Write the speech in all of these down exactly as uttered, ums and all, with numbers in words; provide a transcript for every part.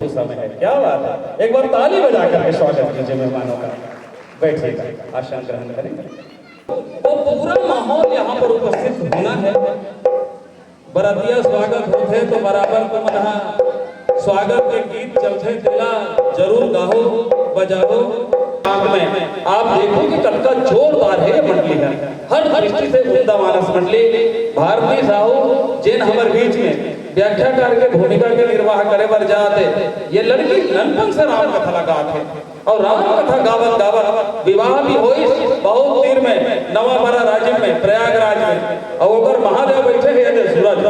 समय है, क्या बात है, एक बार ताली बजा करके स्वागत कीजिए मेहमानों का। बैठिएगा, आसन ग्रहण करें। तो पूरा माहौल यहाँ पर उपस्थित होना है। बरतिया स्वागत होथे तो बराबर तुमन ह स्वागत के गीत चलथे, तेला जरूर गाहो, बजाहो। आप में, आप देखो कि कतका जोरदार है ये मंडली है, हर दृष्टि से उम्दा मानस मंडली। भारती साहू जेन हमर बीच में व्याख्याकार के भूमिका के निर्वाह करे बर जात हे, ये लड़की ननपन से राम कथा ला गात हे। अउ राम कथा गावत गावत विवाह भी होइस बहुत तीर में, नवापारा राजिम में, प्रयागराज में। अउ ओकर महादेव बइठे हे एदे सूरज,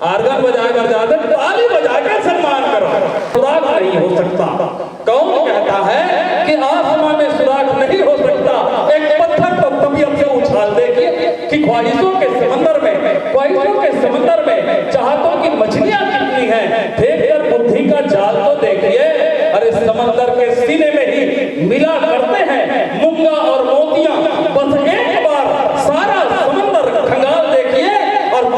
आर्गन बजाए बर जाथे, ताली बजा के सम्मान करो। सुराग नहीं हो सकता। कौन कहता है कि आसमां में सुराग नहीं हो सकता? एक पत्थर तो तबीयत से उछाल देखिए कि ख्वाहिशों के समंदर में, ख्वाहिशों के समंदर में चाहतों की मछलियां कितनी हैं, फेंक कर बुद्धि का जाल तो देखिए। अरे समंदर के सीने में ही मिला करते हैं मूंगा और मोतियां। बस एक बार सारा समंदर खंगाल देखिए और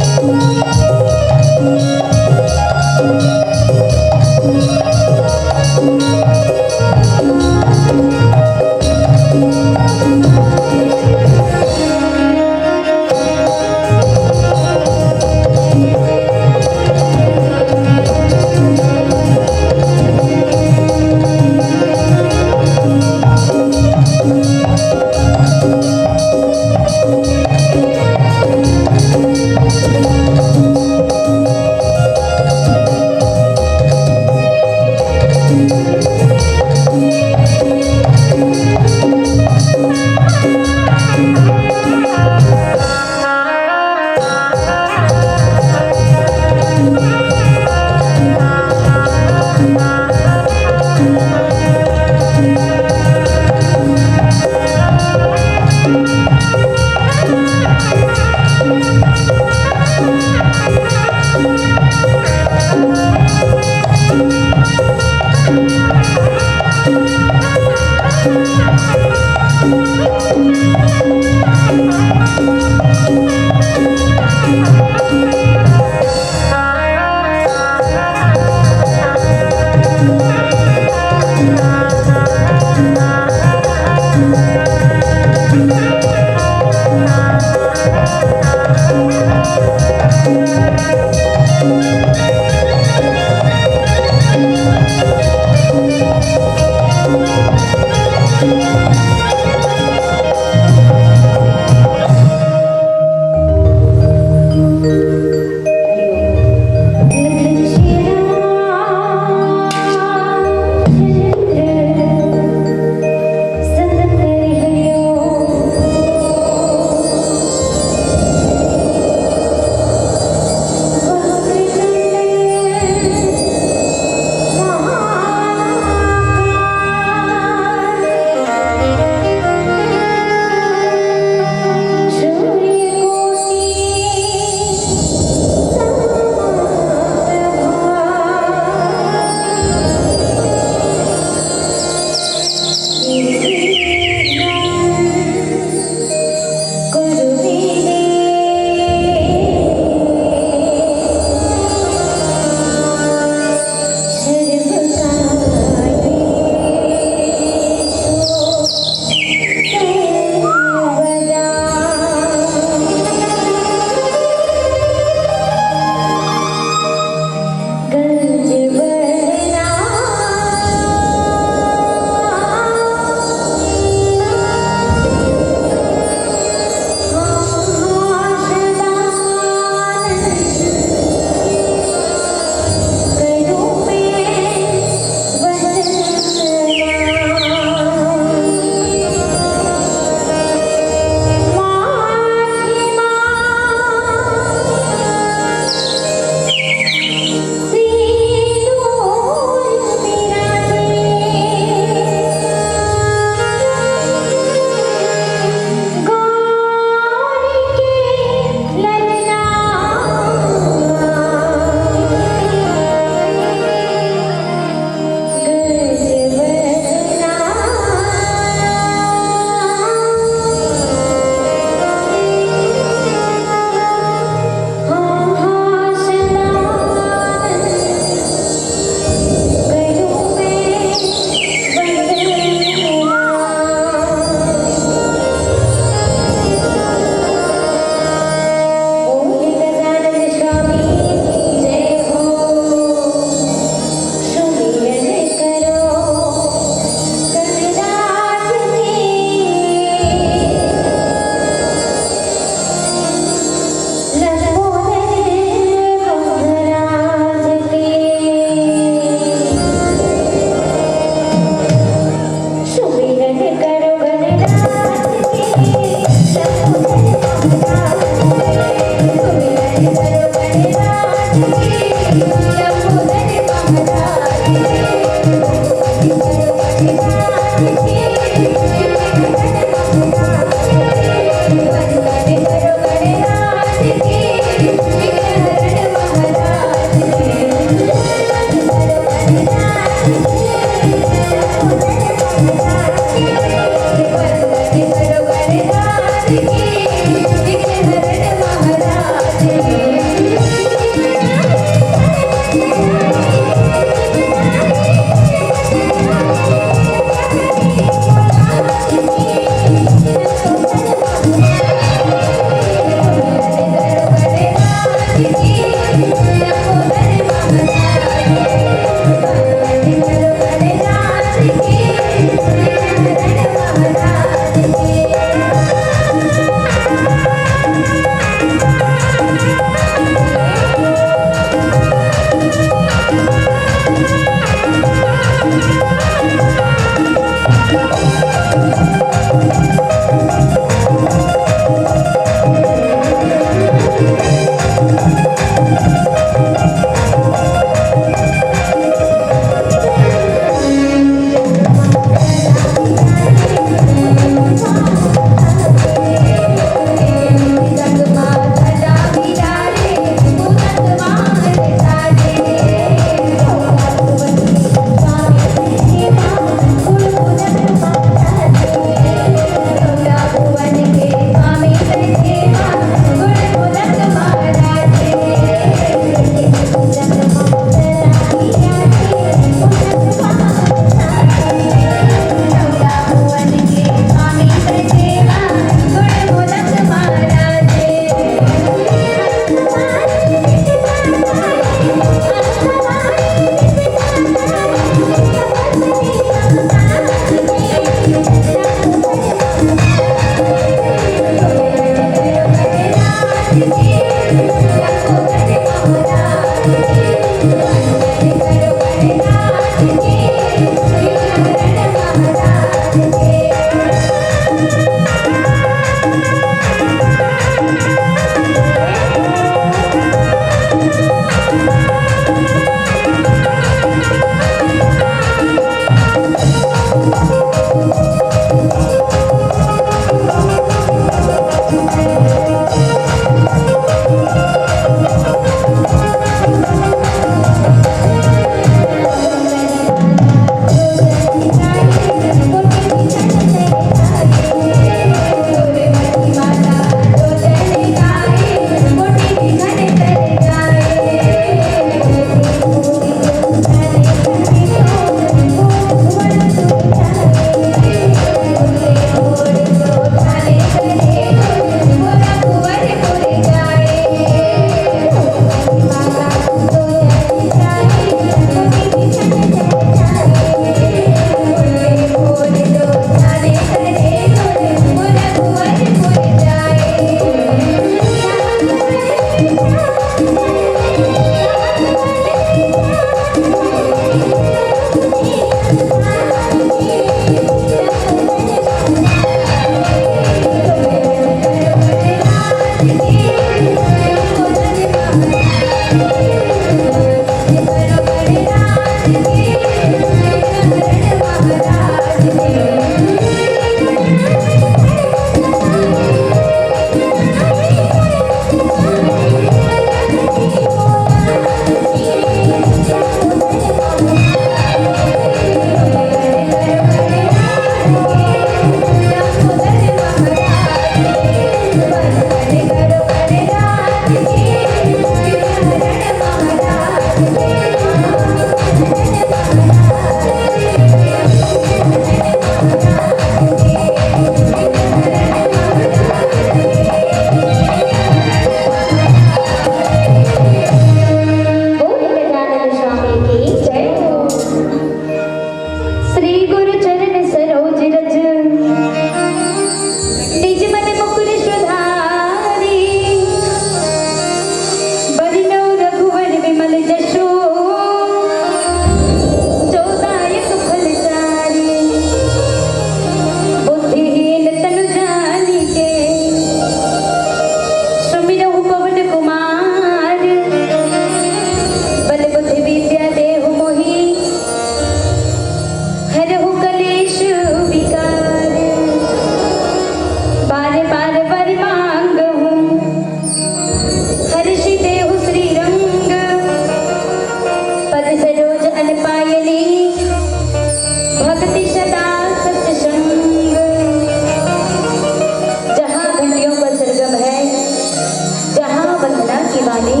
वाणी,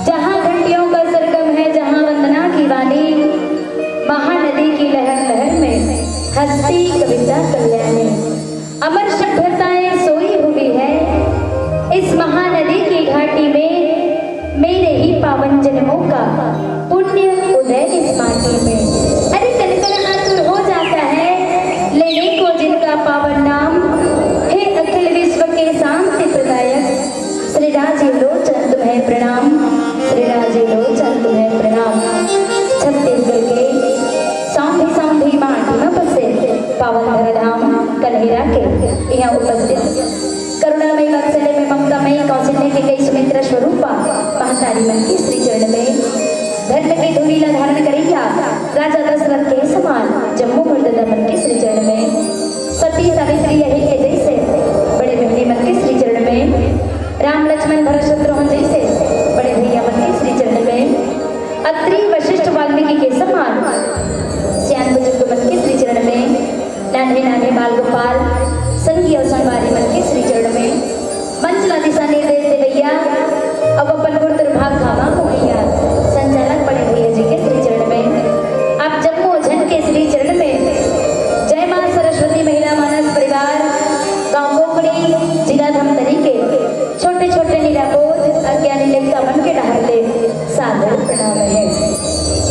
जहाँ घंटियों का सरगम है, जहाँ वंदना की वाणी, महानदी की लहर लहर में हंसती कविता कल्याणी। अमर सभ्यताएं सोई हुई है इस महानदी की घाटी में, मेरे ही पावन जन्मों का पुण्य उदय इस माटी में। अरे कण कण आतुर हो जाता है लेने को जिनका पावन नाम, हे अखिल विश्व के शांति प्रदायक श्री राजीव लोचन तुम्हें प्रणाम, श्री राजीव लोचन तुम्हें प्रणाम। छत्तीसगढ़ के सौंधी सौंधी माटी में बसे पावन धरा धाम कन्हेरा के यहाँ उपस्थित करुणामय वात्सल्य में ममता मई कौशल्य के कई सुमित्र स्वरूपा महतारी मन के श्री चरण में धर्म के धुरी ला धारण करैया राजा दशरथ के समान जम्मो मर्ददा मन के श्री चरण में सती सावित्री यही के जैसे बड़े बहनी मन के श्री चरण में राम लक्ष्मण भरत शत्रुघ्न जैसे बड़े भैया मन के श्री चरण में अत्रि वशिष्ठ वाल्मीकि के समान सियान बुजुर्ग मन के श्री चरण में नान्हे नान्हे बाल गोपाल संगी और संगवारी मन के श्री चरण में मंच ला दिशा निर्देश देवैया अब अपन गुरु दुर्भाग घामा मुखिया संचालक बड़े भैया जी के श्री चरण में आप जम्मो झन के श्री चरण में जय माँ सरस्वती महिला मानस परिवार गाँव कोकड़ी जिला धमतरी के छोटे छोटे निराबोध अज्ञानी लेखा मन के डहर ले सादर प्रणाम है।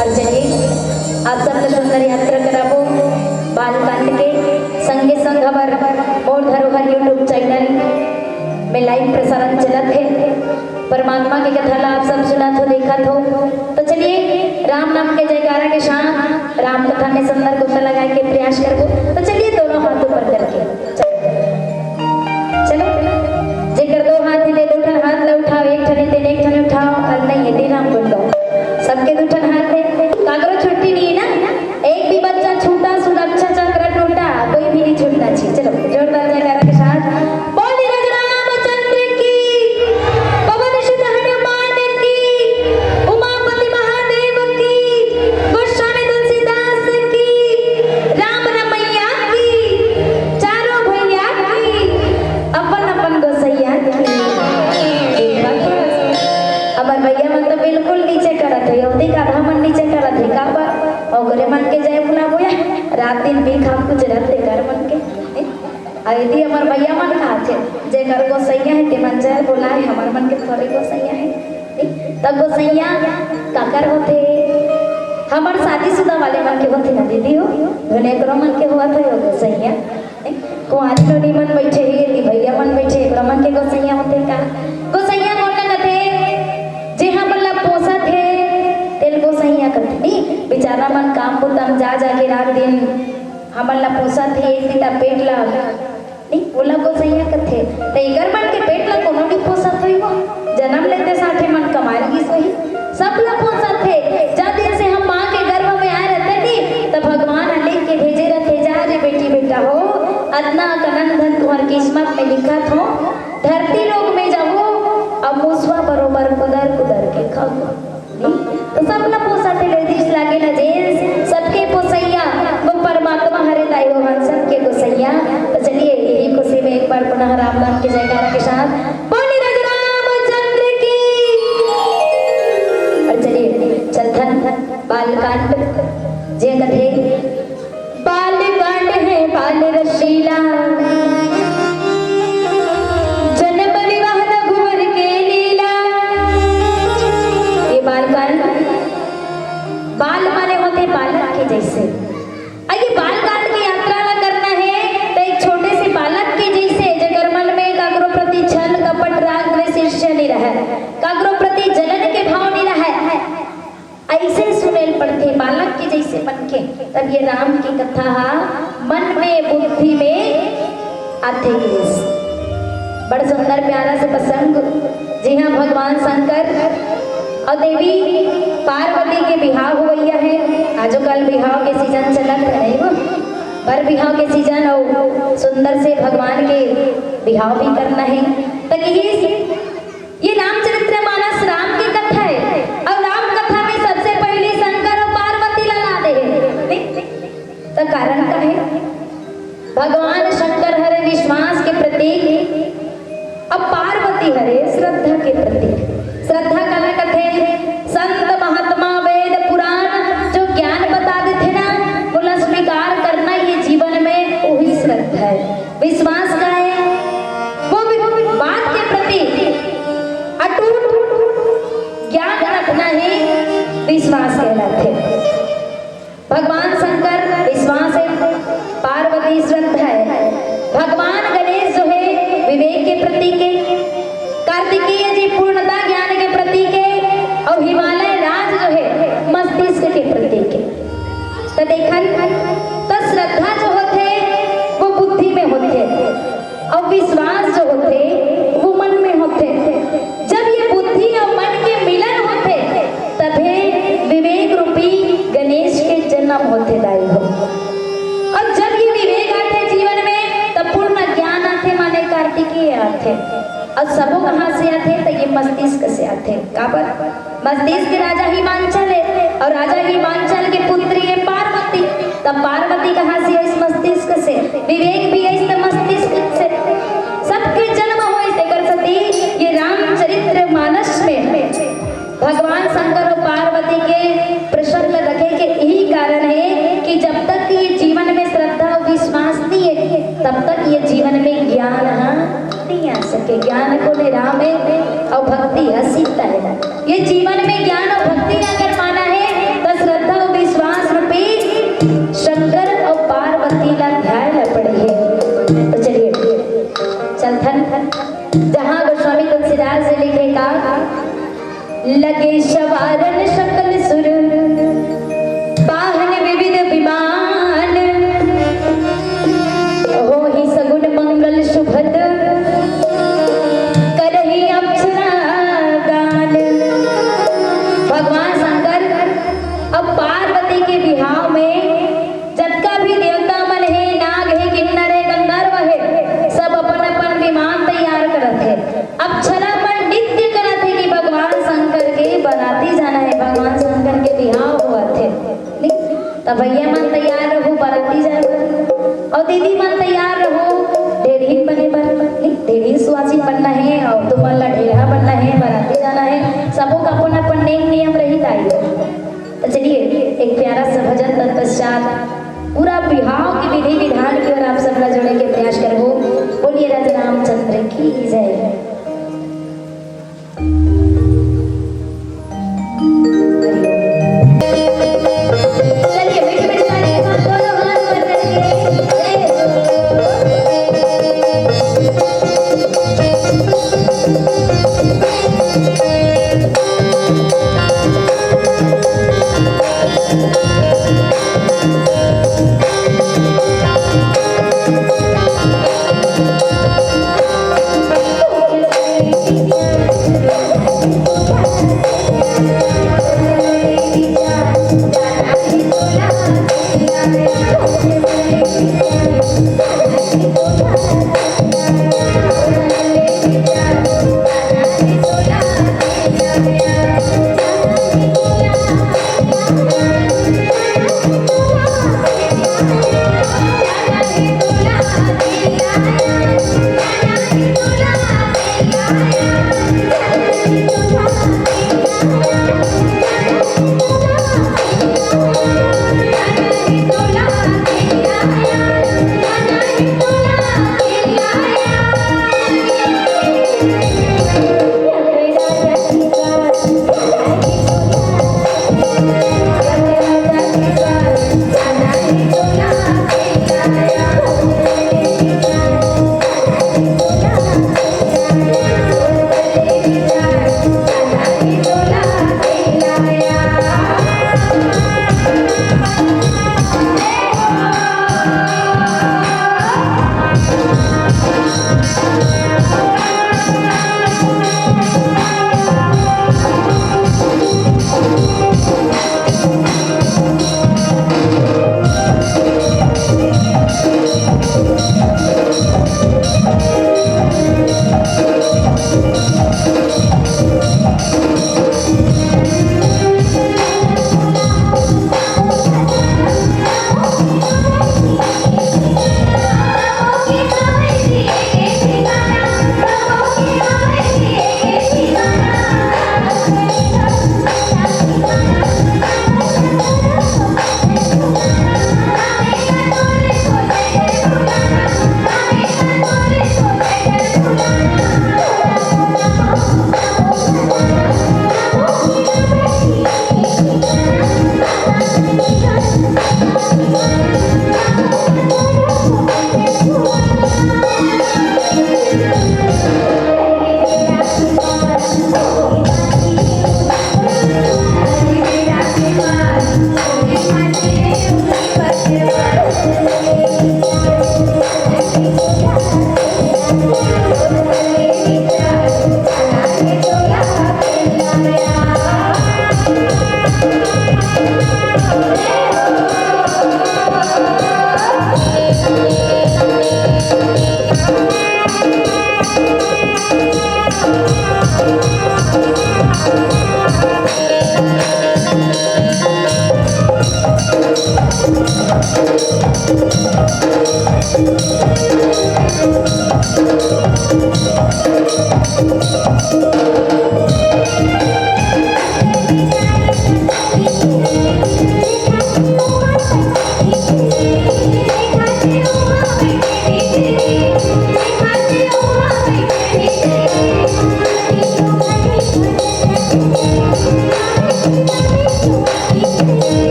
और चलिए आप सब ला सुंदर यात्रा कराबो बालकांड के संगे संग हमर मोर धरोहर YouTube चैनल में लाइव प्रसारण चलत हे। परमात्मा के कथा ला आप सब सुनत हो, देखत हो, तो चलिए राम नाम के जयकारा के साथ राम कथा में सुंदर गोता लगाए के प्रयास करबो। तो चलिए दोनों हाथ ऊपर करके चलो, जेकर दो हाथ हे, दो ठन हाथ ला उठाओ, एक ठन हे तेन एक ठन उठाओ, और नहीं हे तेन हम बोल दो। सबके दो ठन हाथ हे, काकरो छुट्टी नहीं हे ना, एक भी बच्चा छूटा सुरक्षा चक्र टूटा, कोई भी नहीं छूटना चाहिए। चलो जोरदार जयकारा के साथ बोल राजा रामचंद्र की, पवन सुत हनुमान की, उमापति महादेव की, गोस्वामी तुलसीदास की, राम रमैया की, चारों भैया की, अपन अपन गोसैया की। हमर भैया मन तो बिल्कुल नीचे करत हे, ओती का मन नीचे करत हे, का पर ओकरे मन के जय बुलाबो या रात दिन भी खा कुछ रहते कर मन के। अउ यदि हमर भैया मन कहाथे, जेकर गोसैया हे, ते मन जय बोलाए, हमर मन के थोड़े गोसैया हे। ठीक? तब गोसैया काकर होथे? हमर शादीशुदा वाले मन के होथे ना दीदी हो, जोन एकरो मन के होवत हे, वो गोसैया। ठीक? कुंवारी नोनी मन बैठे हे, यदि भैया मन बैठे, एकरो मन के गोसैया होथे का? गोसैया कोन ला कथे? जे हमन ला पोसत हे, तेल गोसैया कथे। नहीं, बेचारा मन काम बुता म जा जाके रात दिन हमन ला पोसत हे, एक दिन पेट ला, नहीं, ओला गोसैया कथे। त एकर मन के पेट ला कोनो नहीं पोसत होही वो। जन्म लेते साथे मन कमाए गिस होही। सब ला पोसत हे। जा दिन से हम माँ के गर्भ में आए रहते नी, त भगवान ह लिख के भेजे रहथे, "जा रे बेटी बेटा हो, अतना कनन धन तुम्हर किस्मत में लिखत हो, धरती लोक में जाहू, अब मुसवा बरोबर कुदर कुदर के खाहू।" तो सब ला पोसत हे, लेडीज लागे ना जेंट्स, सबके पोसैया वो परमात्मा हरे दाई हो, हम सबके गोसैया। तो चलिए यही खुशी में एक बार पुनः राम नाम के जयकारा के साथ बोले राजा रामचंद्र की। और चलिए चलथन बालकांड जे कथे बालकांड हे बाल रसीला, जन्म विवाह रघुवर के लीला। ये बालकांड, बाल माने होथे बालक के जैसे। अब ये बालकांड की यात्रा ला करना हे, तो एक छोटे से बालक के जैसे, जेकर मन में काकरो प्रति छल, कपट, राग, द्वेष, ईर्ष्या नहीं रहे, काकरो प्रति जलन के भाव नहीं रहे, ऐसे सुनेल पड़थे, बालक के जैसे मन के। तब ये राम की कथा हा मन में, बुद्धि में आथे गिस। बड़ सुंदर प्यारा से प्रसंग, जिहाँ भगवान शंकर और देवी पार्वती के बिहाव होवइया हे। आजो कल बिहाव के सीजन चलत हे, नहीं वो? बर बिहाव के सीजन और सुंदर से भगवान के बिहाव भी करना हे। त कहिस ये रामचरित्र मानस राम के कथा हे, अउ राम कथा में सबसे पहली शंकर अउ पार्वती ला ला दे हे। त कारण का हे? भगवान शंकर हरे विश्वास के प्रतीक, अउ पार्वती हरे श्रद्धा के प्रतीक। विश्वास कहलाथे। भगवान शंकर विश्वास हे, पार्वती श्रद्धा हे, भगवान गणेश जो हे विवेक के प्रतीक हे, कार्तिकेय जी पूर्णता ज्ञान के प्रतीक हे, अउ हिमालय राज जो हे मस्तिष्क के प्रतीक हे। त देखन, त श्रद्धा जो होथे वो बुद्धि में होथे, अउ विश्वास जो होथे वो मन में होथे। जब ये बुद्धि अउ मन के मिलन होथे, तभे विवेक रूपी गणेश के जन्म होथे दाई हो। अउ जब ये विवेक आथे जीवन में, तब पूर्ण ज्ञान आथे, माने कार्तिकेय आथे। अउ सबो कहाँ से आथे? त ये मस्तिष्क से आथे। काबर? मस्तिष्क राजा हिमांचल हे, अउ राजा हिमांचल के पुत्री हे पार्वती। तब पार्वती कहाँ से आइस? मस्तिष्क से। विवेक भी आइस त मस्तिष्क से। सबके जन्म होइस, तेकर सेती ये रामचरित्र मानस में भगवान शंकर अउ पार्वती के प्रसंग रखे के यही कारण हे कि जब तक ये जीवन में श्रद्धा अउ विश्वास नइ हे, तब तक ये जीवन में ज्ञान ह नइ आ सके। ज्ञान कोन हे? राम हे, अउ भक्ति ह सीता हे। ये जीवन में ज्ञान अउ भक्ति ला अगर पाना हे, त श्रद्धा अउ विश्वास रूपी शंकर अउ पार्वती ला ध्याय ला पड़ही। त चलिए, चलथन, जहाँ गोस्वामी तुलसीदास जी लिखे का, लगे सवारन सकल सुर, वाहन विविध विमान, होहि सगुन मंगल सुभद, करहि अप्सरा गान। भगवान शंकर अब पार्वती के बिहाव में जतका भी देवता मन हे, नाग हे, किन्नर हे, गंधर्व हे, सब अपन अपन विमान तैयार करत हे। अप्सरा मन नृत्य करत हे कि भगवान शंकर के बराती जाना हे, भगवान शंकर के बिहाव होवत हे। नहीं? त भैया मन तैयार रहू बराती जाए बर, अउ दीदी मन तैयार रहू ढेरहिन बने बर। नहीं? ढेरहिन सुवासिन बनना हे, अउ तुमन ला ढेरहा बनना हे, बराती जाना हे। सबो का अपन अपन नेम नियम रही दाई। तो चलिए, एक प्यारा सा भजन तत्पश्चात पूरा बिहाव की विधि विधान की ओर आप सबला जोड़े के प्रयास करबो। बोलिए राजा रामचंद्र की जय। चलिए, मीठे मीठे ताली के साथ दोनों हाथ ऊपर करके जय हो।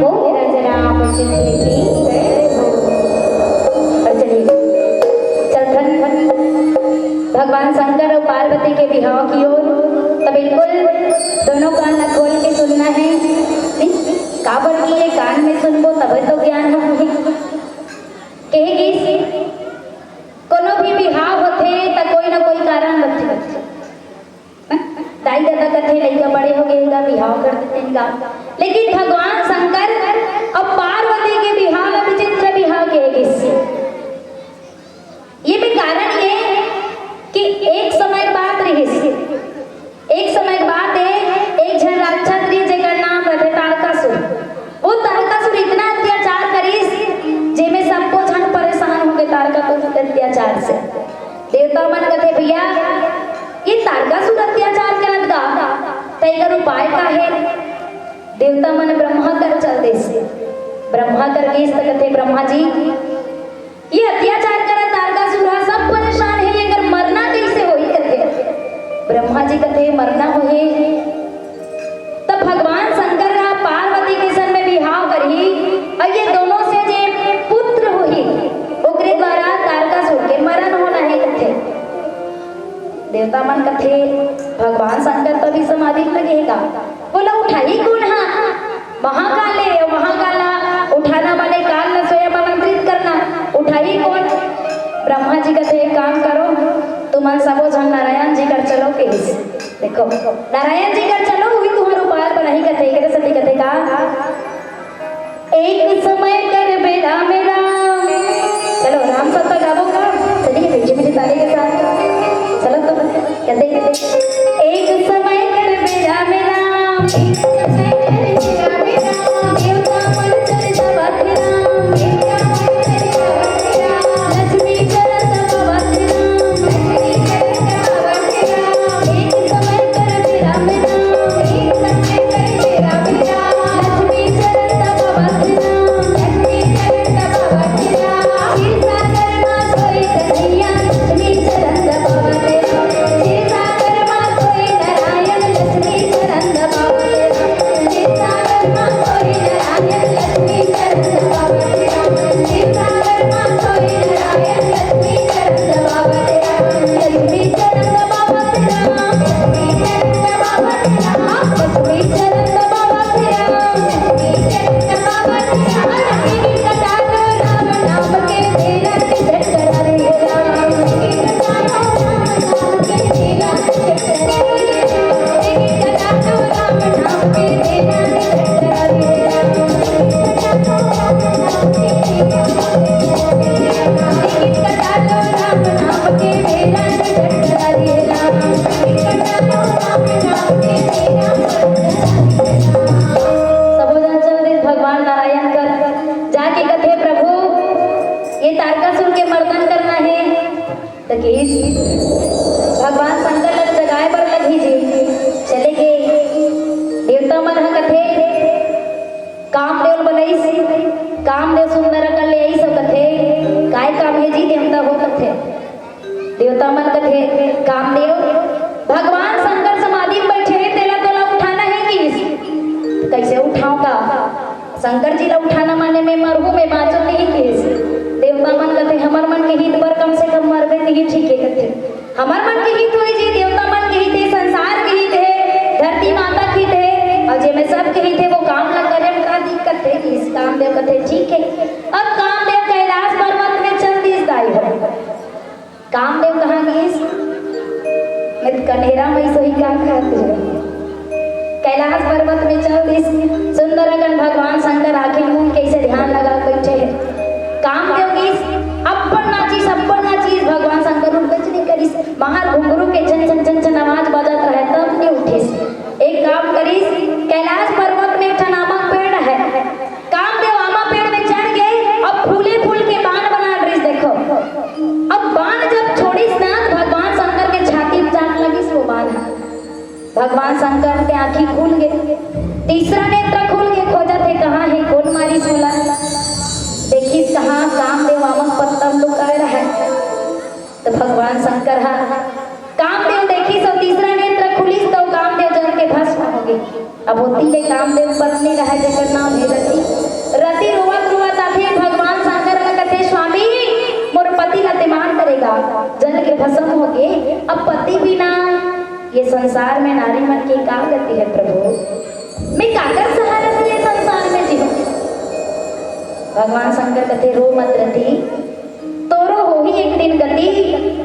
ओम राजा राम चंद्र की जय हो। और चलिए, चलथन भगवान शंकर और पार्वती के बिहाव की ओर। तो बिल्कुल दोनों कान ला खोल के सुनना है, नहीं? काबर कि ये कान में सुनबो तबे तो ज्ञान होही। कहे गिस, कोनो भी बिहाव होथे त कोई ना कोई कारण रथे। दाई ददा कथे लइका बड़े हो गे गा, बिहाव कर देतेन गा। लेकिन भगवान शंकर अउ पार्वती के बिहाव ला विचित्र बिहाव कहे गिस। ये में कारण ये कि एक समय के बात रहिस, एक समय के बात हे, एक झन राक्षस रहिस जेकर नाम रथे तारकासुर। वो तारकासुर इतना अत्याचार करिस, जेमे सबो झन परेशान हो गे तारकासुर के अत्याचार से। देवता मन कथे, "भैया, ये तारकासुर अत्याचार करत गा, त एकर उपाय का हे?" देवता मन ब्रह्मा कर चल देस। ब्रह्मा कर गिस त कथे, "ब्रह्मा जी, ये अत्याचार करत तारकासुर ह, सब परेशान हे, एकर मरना कइसे होही?" कथे। ब्रह्मा जी कथे, "मरना होही त भगवान शंकर ह पार्वती के संग में बिहाव करही, अउ ये दोनों से जे पुत्र होही, ओकरे द्वारा तारकासुर के मरण होना हे," कथे। देवता मन कथे, "भगवान शंकर तो अभी समाधि में लगे हे गा, ओला उठाही कोन हा?" महाकाल हे, महाकाल ला उठाना माने काल ला स्वयं आमंत्रित करना। उठाही कोन? ब्रह्मा जी कथे, "एक काम करो, तुमन सबो झन नारायण जी कर चलो," कहिस। देखो, नारायण जी कर चलो, उही तुम्हर उपाय बनाही कथे, एकरे सेती कथे का, एक समय कर बेरा में राम। चलो, राम सत्ता गाबो का? चलिए, मीठी मीठी ताली के साथ। चलो तो, कहते, एक समय कर बेरा में राम, एक समय कर बेरा में राम, देवता मन चल जावत राम, देवता मन चल जावत राम, लक्ष्मी चल जावत राम, लक्ष्मी चल जावत राम, एक समय कर बेरा में राम, एक समय कर बेरा में राम, लक्ष्मी चल जावत राम, लक्ष्मी चल जावत राम, क्षीर सागर मा सोई कन्हैया, लक्ष्मी चल जावत राम, क्षीर सागर मा सोई नारायण, लक्ष्मी चल जावत राम, कथे, "प्रभु, ये तारकासुर के मर्दन करना हे।" त किहिस, "भगवान शंकर ला जगाए बर लगही जी।" चले गे। देवता मन ह कथे, कामदेव ल बलइस, कामदेव सुंदर अकन ले आइस अउ कथे, "काय काम हे जी देवता हो?" कथे। देवता मन कथे, "कामदेव, भगवान शंकर समाधि म बइठे हे, तेला तोला उठाना हे किहिस।" "कइसे उठांव गा? शंकर जी ला उठाना माने मैं मरहूं, मैं बांचहूं नहीं किहिस।" देवता मन कथे, "हमर मन के हित बर कम से कम मरबे तिही ठीक हे," कथे। "हमर मन के हित होही जी, देवता मन के हित हे, संसार के हित हे, धरती माता के हित हे, अउ जेमे सबके हित हे, वो काम ला करे म का दिक्कत हे?" किहिस। कामदेव कथे, "ठीक हे।" अब कामदेव कैलाश पर्वत में चल दिस दाई हो। कामदेव कहाँ गिस? मैं तो कन्हेरा में सोई का कहत हूँ। कैलाश पर्वत में चल दिस। सुंदर अकन भगवान शंकर आँखी मूंद के अइसे ध्यान लगा के बइठे हे। कामदेव गिस, अब्बड़ नाचिस, अब्बड़ नाचिस, भगवान शंकर उठबेच नहीं करिस। बाहर घुंघरू के छन छन छन छन आवाज बजत रहे, तब नहीं उठिस। एक काम करिस, कैलाश पर्वत में एक ठन आमा पेड़ हे, कामदेव आमा पेड़ में चढ़ गे, अब फूले फूल के बान बना डरिस। देखो, अब बान जब छोड़िस ना, तो भगवान शंकर के छाती में जान लगिस वो बान ह। भगवान शंकर के आँखी खुल गे, तीसरा नेत्र खुल गे, खोजत हे कहाँ हे, कोन मारिस मोला। देखिस कहाँ, कामदेव आमा पत्ता में लुकाए रहे। तो भगवान शंकर ह कामदेव देखिस अउ तीसरा नेत्र खुलिस, तो कामदेव जल के भस्म हो गे। अब ओती ले कामदेव पत्नी रहे, जेकर नाम हे रति। रति रोवत रोवत आथे, भगवान शंकर ला कथे, "स्वामी, मोर पति ला ते मार डरे गा, जल के भस्म हो गे, अब पति बिना ये संसार में नारी मन के का गति हे प्रभु? मैं काकर सहारा से ये संसार में जीऊं?" भगवान शंकर कथे, "रो मत रति, तोरो होही एक दिन गति,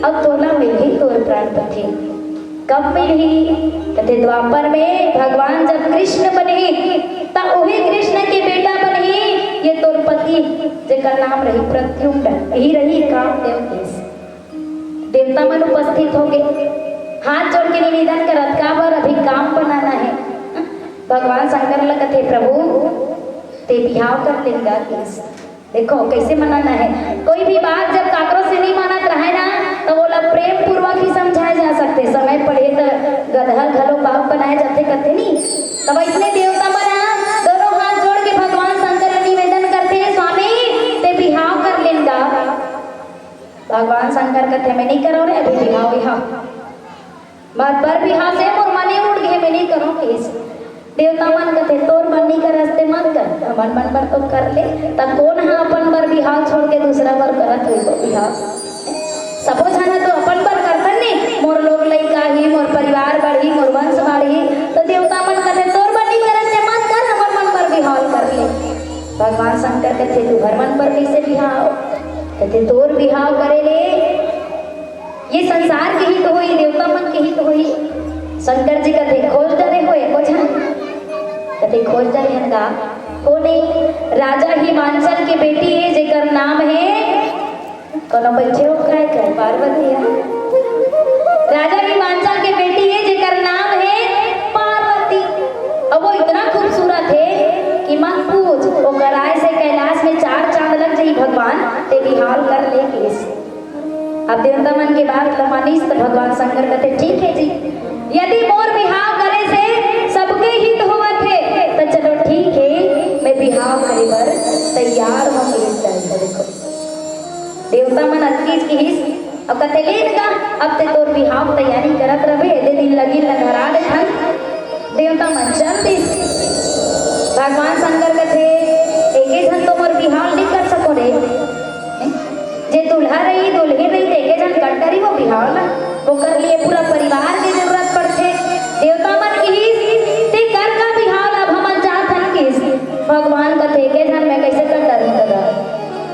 अउ तोला मिलही तोर प्राण पति।" कब मिलही? कथे, "द्वापर में भगवान जब कृष्ण बनही, त उही कृष्ण के बेटा बनही, ये तोर पति, जेकर नाम रही प्रद्युम्न, यही रही कामदेव के।" देवता मन उपस्थित हो गे, हाथ जोड़ के निवेदन करत, "काबर अभी काम बनाना हे?" भगवान शंकर ल कथे, "प्रभु, ते बिहाव कर लेन गा किहिस।" देखो, कइसे मनाना हे। कोई भी बात जब काकरो से नहीं मानत रहे ना, तो ओला प्रेम पूर्वक ही समझाए जा सकथे। समय पड़े तो गदहा घलो बाप बनाए जाथे, कथे नहीं। तब इसने देवता मन ह दोनों हाथ जोड़ के भगवान शंकर ल निवेदन करथे, "स्वामी, ते बिहाव कर लेन गा।" भगवान शंकर कथे, "मैं नहीं करंव रे अभी बिहाव, बिहाव।" बर, बर बिहाव से मोर मने उठ गे, मैं नहीं करंव किहिस। देवता मन कथे, "तोर मन नहीं करस ते मत कर, हमन मन बर तो कर ले।" त कोन ह अपन बर बिहाव छोड़ के दूसरा बर करत होही तो बिहाव? सबो झन तो अपन बर करथन ने, मोर लोग लइका ही, मोर परिवार बढ़ही, मोर वंश बढ़ही। तो देवता मन कथे, "तोर बर नहीं करस ते मत कर, हमर मन बर बिहाव कर ले।" भगवान शंकर कथे, "तुहर मन बर कइसे बिहाव?" कथे, "तोर बिहाव करे ले ये संसार के हित होही, देवता मन के हित होही।" शंकर जी कथे, "खोज डरे हो एको झन?" कथे, "खोज डरे हन गा।" "कोन ए?" "राजा हिमांचल के बेटी हे, जेकर नाम हे," कोनो बइठे हो काय, काय पार्वती हे। "राजा हिमांचल के बेटी हे, जेकर नाम हे पार्वती। अब वो इतना खूबसूरत हे कि मत पूछ, ओकर आए से कैलाश में चार चांद लग जाही भगवान, ते बिहाव कर ले किहिस।" अब देवता मन के बात ल मानिस त भगवान शंकर कथे, "ठीक हे जी, यदि मोर बिहाव करे से सबके हित होवत हे, त चलो ठीक हे, मैं बिहाव करे बर तैयार हों।" देखो, देवता मन अतकीच किहिस, अब कथे, "ले न गा, अब ते तोर बिहाव तैयारी करत रहिबे, एदे दिन लगिन ल धरा देथन।" देवता मन चल दिस। भगवान शंकर कथे, "एके झन तो मोर बिहाव नहीं कर सको रे।" जे दूल्हा रही, दुल्हिन रही, ते एके झन कर डरही वो बिहाव ला। ओकर लिए पूरा परिवार के जरूरत पड़थे। देवता मन किहिस, "ते कर का बिहाव ला, अब हमन जात हन," किहिस। भगवान कथे, "एके झन मैं कइसे कर डरहूं ददा?"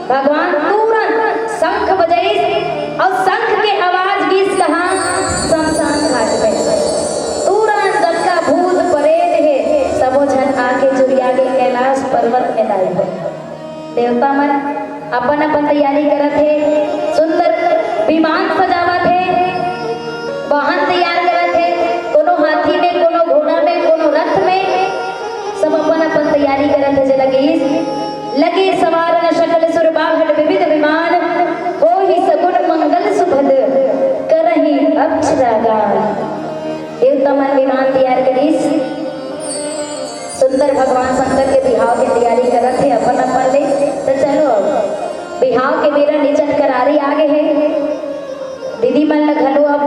भगवान तुरंत शंख बजाइस अउ शंख के आवाज गिस कहाँ? शमशान घाट में। तुरंत जतका भूत प्रेत हे, सबो झन आके जुरिया के कैलाश पर्वत में दाई हो। देवता मन अपन अपन तैयारी करत हे, सुंदर विमान सजावत हे, वाहन तैयार करत हे, कोनो हाथी में, कोनो घोड़ा में, कोनो रथ में, सब अपन अपन तैयारी करत हे। जे लगे, लगे सवार न भगवान शंकर के बिहाव के तैयारी करत हे अपन अपन ले। तो चलो, अब बिहाव के बेरा निचट करारी आ गे हे। दीदी मन ल घलो अब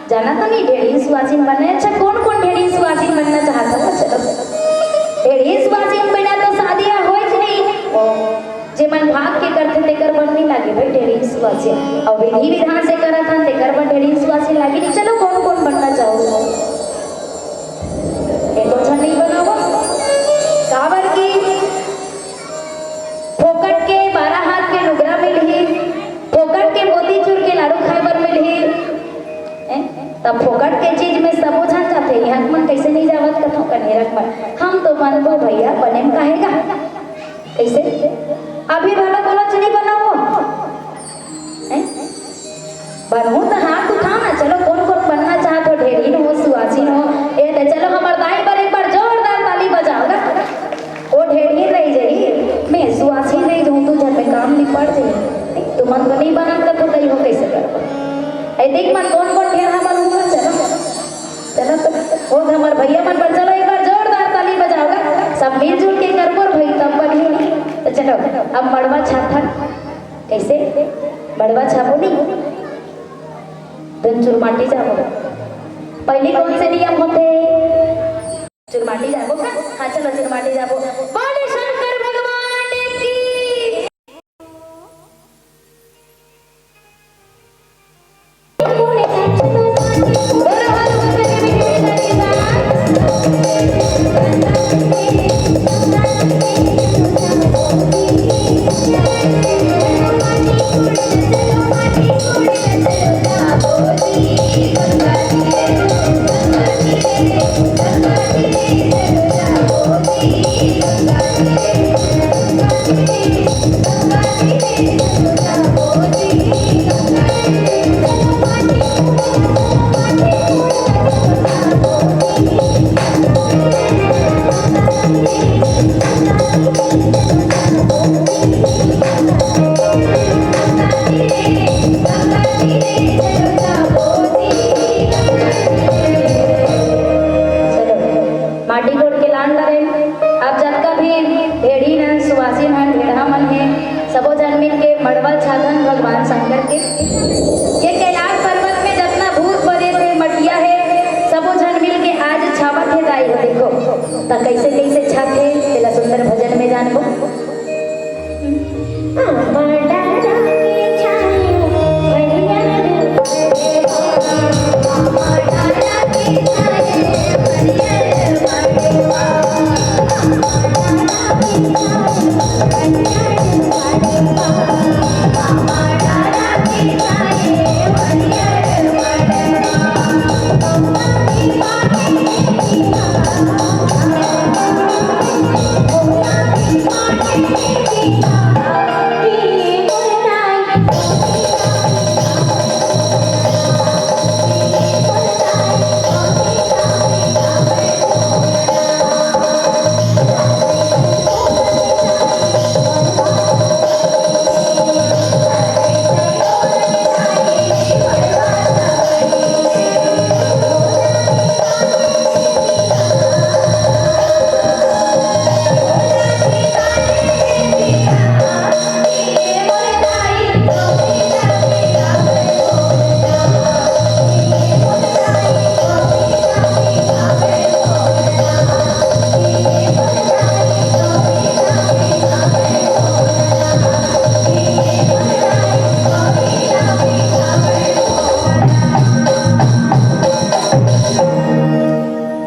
जाना तो नहीं, ढेड़ही सुवासिन बनना। अच्छा, कौन कौन ढेड़ही सुवासिन बनना चाहत हो? चलो, ढेड़ही सुवासिन बिना तो शादी ह होइच नहीं। जेमन भाग के करथे, तेकर बर नहीं लागे भाई ढेड़ही सुवासिन। अउ विधि विधान से करत हन, तेकर बर ढेड़ही सुवासिन लागे। चलो, कौन कौन बनना चाहो? एको झन नहीं बनाओ। काबर की फोकट के बारह हाथ के लुगरा मिलही, फोकट के मोतीचूर के लाडू खाए बर मिलही। हैं? तब फोकट के चीज में सबो झन जाथे, इहाँ मन कैसे नहीं जावत कथो कन्हेरक मन। हम तो बनबो भैया, बने में काहे गा? कैसे? अभी भला कोनो चीनी बनाओ। हैं? बनहू तो हाथ उठाओ ना। चलो, कौन कौन बनना चाहत हो? ढेड़ही हो, सुवासिन हो। ए तो चलो, हमर दाई बर एक बार जोरदार ताली बजाओ ना। ओ ढेड़ही रही जाही, मैं सुवासिन रही जाहूँ, दू झन में काम निपट जाही। तुमन तो नहीं बनत, तो कही हो कैसे करबो? ए देख मन कौन कौन ढेड़हा बनहू ना। चलो, चलो तो, ओ हमर भैया मन बर चलो, एक बार जोरदार ताली बजाओ ना। सब मिलजुल के करबो भाई, तब बनही। तो चलो, अब मड़वा छाथन। कैसे? मड़वा छाबो नहीं, धुन चुरमाटी जाबो। पहली कौन से नियम होथे? चुरमाटी जाबो का? हाँ, चलो, चुरमाटी जाबो। बोले शंकर भगवान की। चलो, माटी गोड़ के लान लगे। अब जतका भी ढेड़ही मन, सुवासिन मन, ढेड़हा मन हे, सबो झन मिल के मड़वा छाथन भगवान शंकर के। ये कैलाश पर्वत में जतना भूत प्रेत हे, मटिया हे, सबो झन मिल के आज छावत हे दाई हो। देखो, त कैसे कैसे छाथे, तेला सुंदर भजन में जानबो।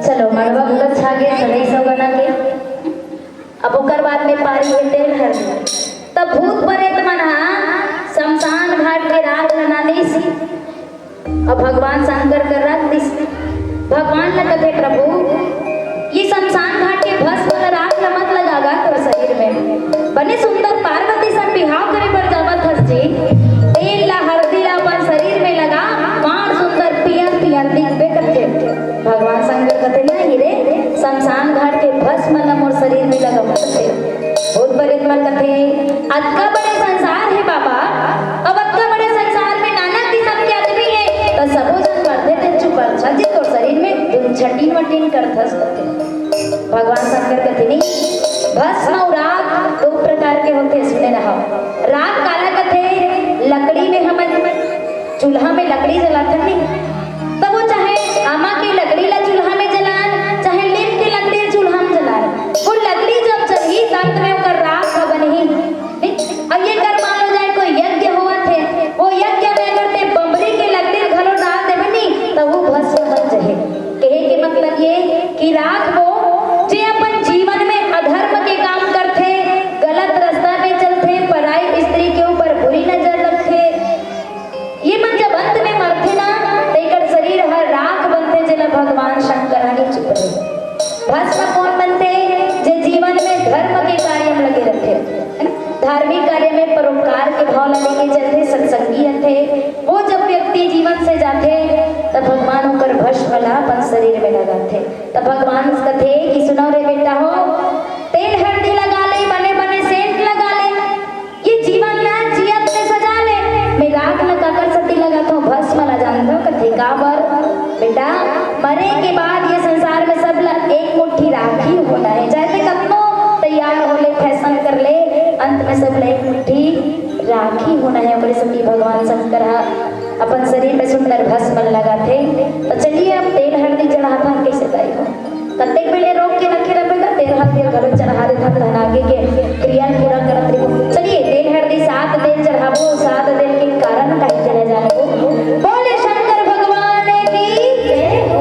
चलो, मड़वा पूरा छा गे, सनई सौगना के। अब ओकर बाद में पारी हे तेल हरदी। तब भूत प्रेत मन हा शमशान घाट के राख ल ना लेसी, अब भगवान शंकर कर रख दिस। भगवान ल कथे, "प्रभु, ये शमशान घाट के भस्म ल, राख ल मत लगा गा तोर शरीर में। बने सुंदर पार्वती सन बिहाव करे बर जावत हस जी, तेल ला, हरदी ला अपन शरीर में लगा, बड़ सुंदर पियर पियर दिखबे," कथे। भगवान शंकर कथे, "नहीं रे, शमशान घाट के भस्म ल मोर शरीर में लगा," कथे। भूत प्रेत मन कथे, "अतका बड़े संसार हे बाबा, अब अतका बड़े संसार में नाना किसम के आदमी हे, त सबो झन मरथे, ते चुप अच्छा जी तोर शरीर में धुन छटिन वटिन करथस," कथे। भगवान शंकर कथे नहीं, भस्म अउ राख दो प्रकार के होथे, सुने रहो। राख काला कथे? लकड़ी में हमन चूल्हा में लकड़ी जलाथन नहीं, तब वो चाहे आमा के लकड़ी ला चूल्हा में जलान, चाहे लीम के लकड़ी ला चूल्हा में जलान, वो लकड़ी जब जलही तब में ओकर राख ह बनही। ठीक? अब ये कर मान लो जाए कोई यज्ञ होवत हे, वो यज्ञ में अगर ते बमरी के लकड़ी घलो डाल देबे नहीं, तो वो भस्म बन जाए। कहे के मतलब ये कि राख वो जे अपन जीवन में अधर्म के काम करथे, गलत रास्ता में चलथे, पराई स्त्री के ऊपर बुरी नजर रखथे, ये मन जब अंत में मरथे ना, त एकर शरीर हर राख बनथे, जेला भगवान शंकर ह नहीं चुप रहे। भस्म कौन बनथे? जे जीवन में धर्म के कार्य में लगे रहथे, है ना? धार्मिक कार्य में परोपकार के भाव ला लेके चलथे, सत्संगी रहथे। वो जब व्यक्ति जीवन से जाथे, तब भगवान ओकर भस्म ला अपन शरीर में लगाथे। तब भगवान कथे कि सुनो रे बेटा हो, तेल हरदी लगा ले, बने बने सेंट लगा ले, ये जीवन ला जियत में सजा ले। मैं राख ला काकर सेती लगाथों, भस्म ला जानथों कथे। काबर? बेटा, मरे के बाद ये संसार में सब ला एक मुट्ठी राखी होना है। चाहे ते कतनो तैयार हो ले, फैशन कर ले, अंत में सब ला एक मुट्ठी राखी होना है। ओकरे सेती भगवान शंकर ह अपन शरीर में सुंदर भस्म लगाथे। तो चलिए, अब तेल हरदी चढ़ाथन, कैसे दाई हो? कतेक बेले रोक के रखे रहे बेटा, तेल हरदी घलो चढ़ा देथन, तहन आगे के क्रिया पूरा करत रहिबो। चलिए, तेल हरदी सात दिन चढ़ाबो, सात दिन के कारण काहे चढ़े जाबो। बोले शंकर भगवान की जय हो।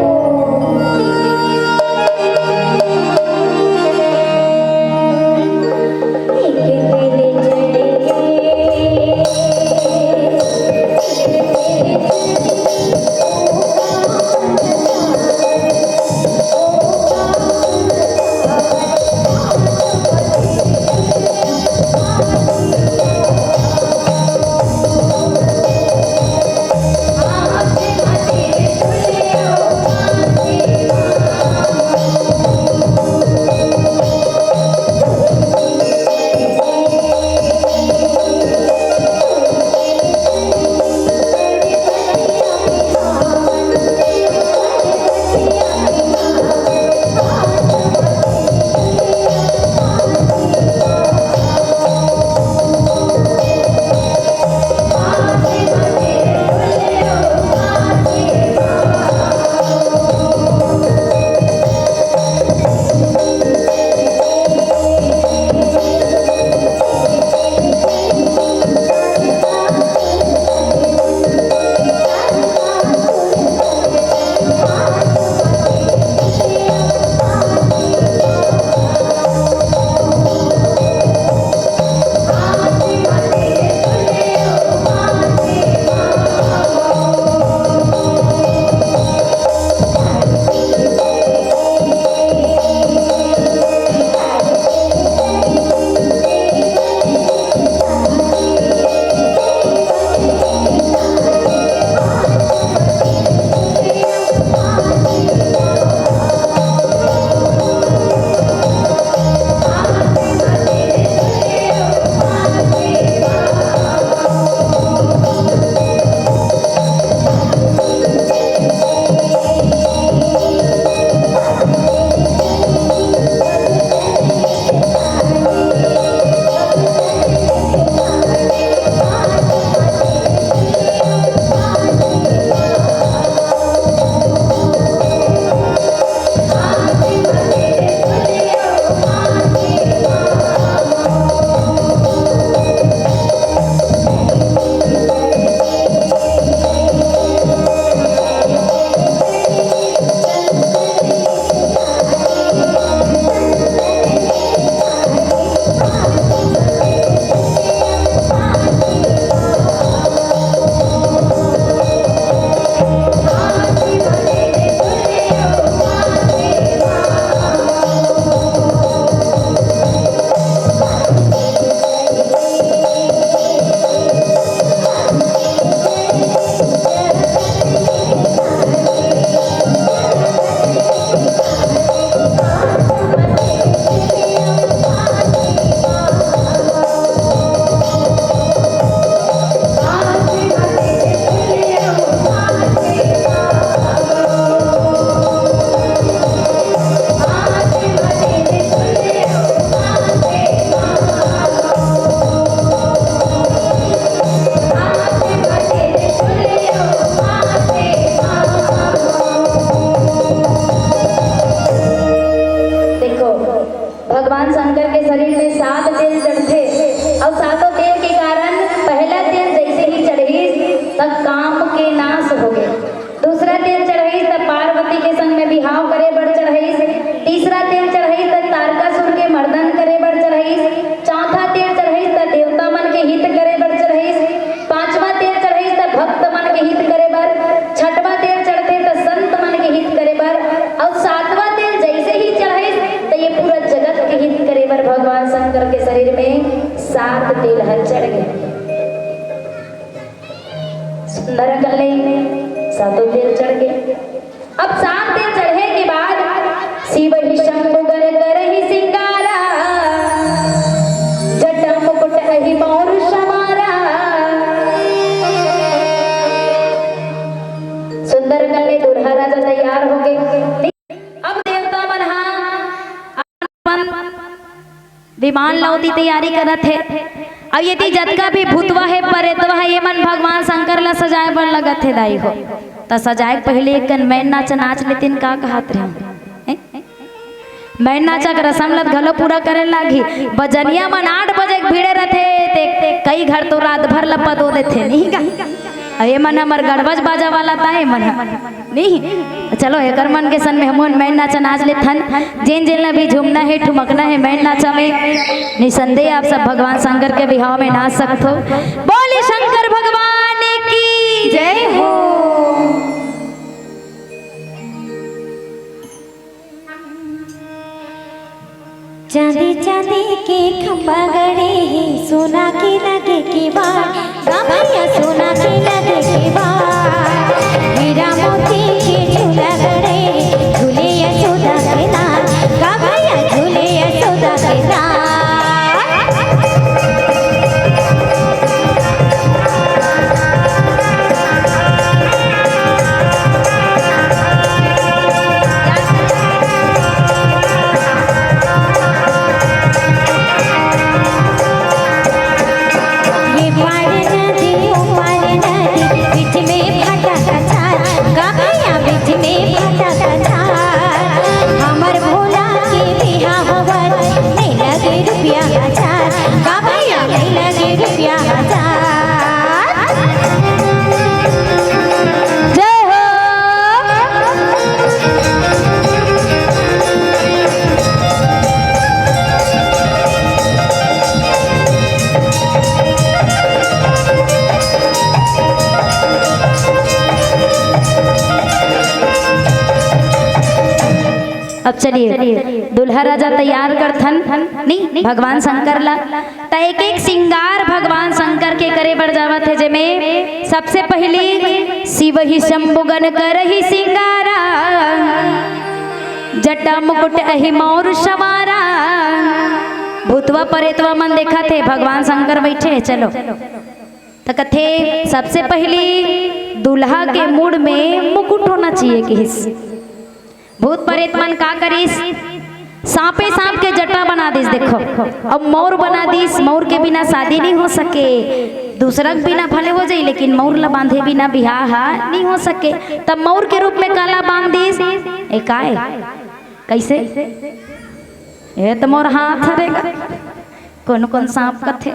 सातों तेल के कारण पहला तेल जैसे ही चढ़िस, त काम के नाश हो गए। दूसरा तेल चढ़ाइस त पार्वती के संग में बिहाव करे बर चढ़ाइस। तीसरा तेल चढ़ाइस त तारकासुर के मर्दन करे बर चढ़ाइस। चौथा तेल चढ़ाइस त देवता मन के हित करे बर चढ़ाइस। पांचवा तेल चढ़ाइस त भक्त मन के हित करे बर। छठवा तेल चढ़ते त संत मन के हित करे बर। और सातवां तेल जैसे ही चढ़ाइस त ये पूरा जगत के हित करे बर भगवान शंकर के शरीर में सात तेल हर चढ़ गए। सुंदर कर ले, सातों तेल चढ़ गए। अब सात तेल चढ़े के बाद शिव ही शंभु गण करहि सिंगारा, जटा मुकुट अहि मौर समारा। सुंदर कर ले, दूल्हा राजा तैयार हो गए। अब देवता मन हा अपन विमान लौदी तैयारी करत हे। अब ये ती जतका भी भूतवा हे, परेतवा हे, ये मन भगवान शंकर ला सजाए बर लगत हे दाई हो। त सजाए के पहले एक कन मैन नाचा नाच लेतिन, का कहत रहे? हैं? मैन नाचा के रसम ल घलो पूरा करे लागी। बजनिया मन आठ बजे के भीड़े रथे, ते कई घर तो रात भर ल पदो देथे, नहीं का? अउ ये मन हमर गड़बज बाजा वाला ताय मन ह। नहीं? चलो, एकर मन के सन में हमन मैन नाचा नाच लेथन। जेन जेन ला भी झूमना हे, ठुमकना हे मैन नाचा में, निसंदेह आप सब भगवान शंकर के बिहाव में नाच सकथो। बोले शंकर भगवान की जय हो। चांदी चांदी के खंभा गड़े हे, सोना के लगे किवाड़, गा भैया सोना के लगे किवाड़। हीरा मोती के झूला गड़े, झूले यशोदा के लाल, गा भैया झूले यशोदा के लाल। ये पार नदी, ओ पार नदी, बीच में भाटा कछार, गा भैया बीच में भाटा कछार। हमर भोला के बिहा होवत, नहीं लगे रुपया हजार, गा भैया नहीं लगे रुपया हजार। जय हो। अब चलिए, दूल्हा राजा तैयार करथन, नहीं, भगवान शंकर ला। त एक एक सिंगार भगवान शंकर के करे बर जावत हे, जेमे सबसे पहली शिव ही शंभु गण करहि सिंगारा, जटा मुकुट अहि मौर संवारा। भूतवा परेतवा मन देखत हे, भगवान शंकर बैठे हे, चलो। त कथे, सबसे पहली दूल्हा के मुड़ में मुकुट होना चाहिए, किहिस। भूत परेत मन का करिस? सांपे सांप के जटा बना दिस, देखो। अब मौर बना दिस, मौर के बिना शादी नहीं हो सके, दूसरा के बिना भले हो जाई, लेकिन मौर ला बांधे बिना बिहाव हा नहीं हो सके। तब मौर के रूप में काला बांध दिस, ए काय? कैसे? ये तो मोर हाथ हरे गा। कोन कोन सांप कथे?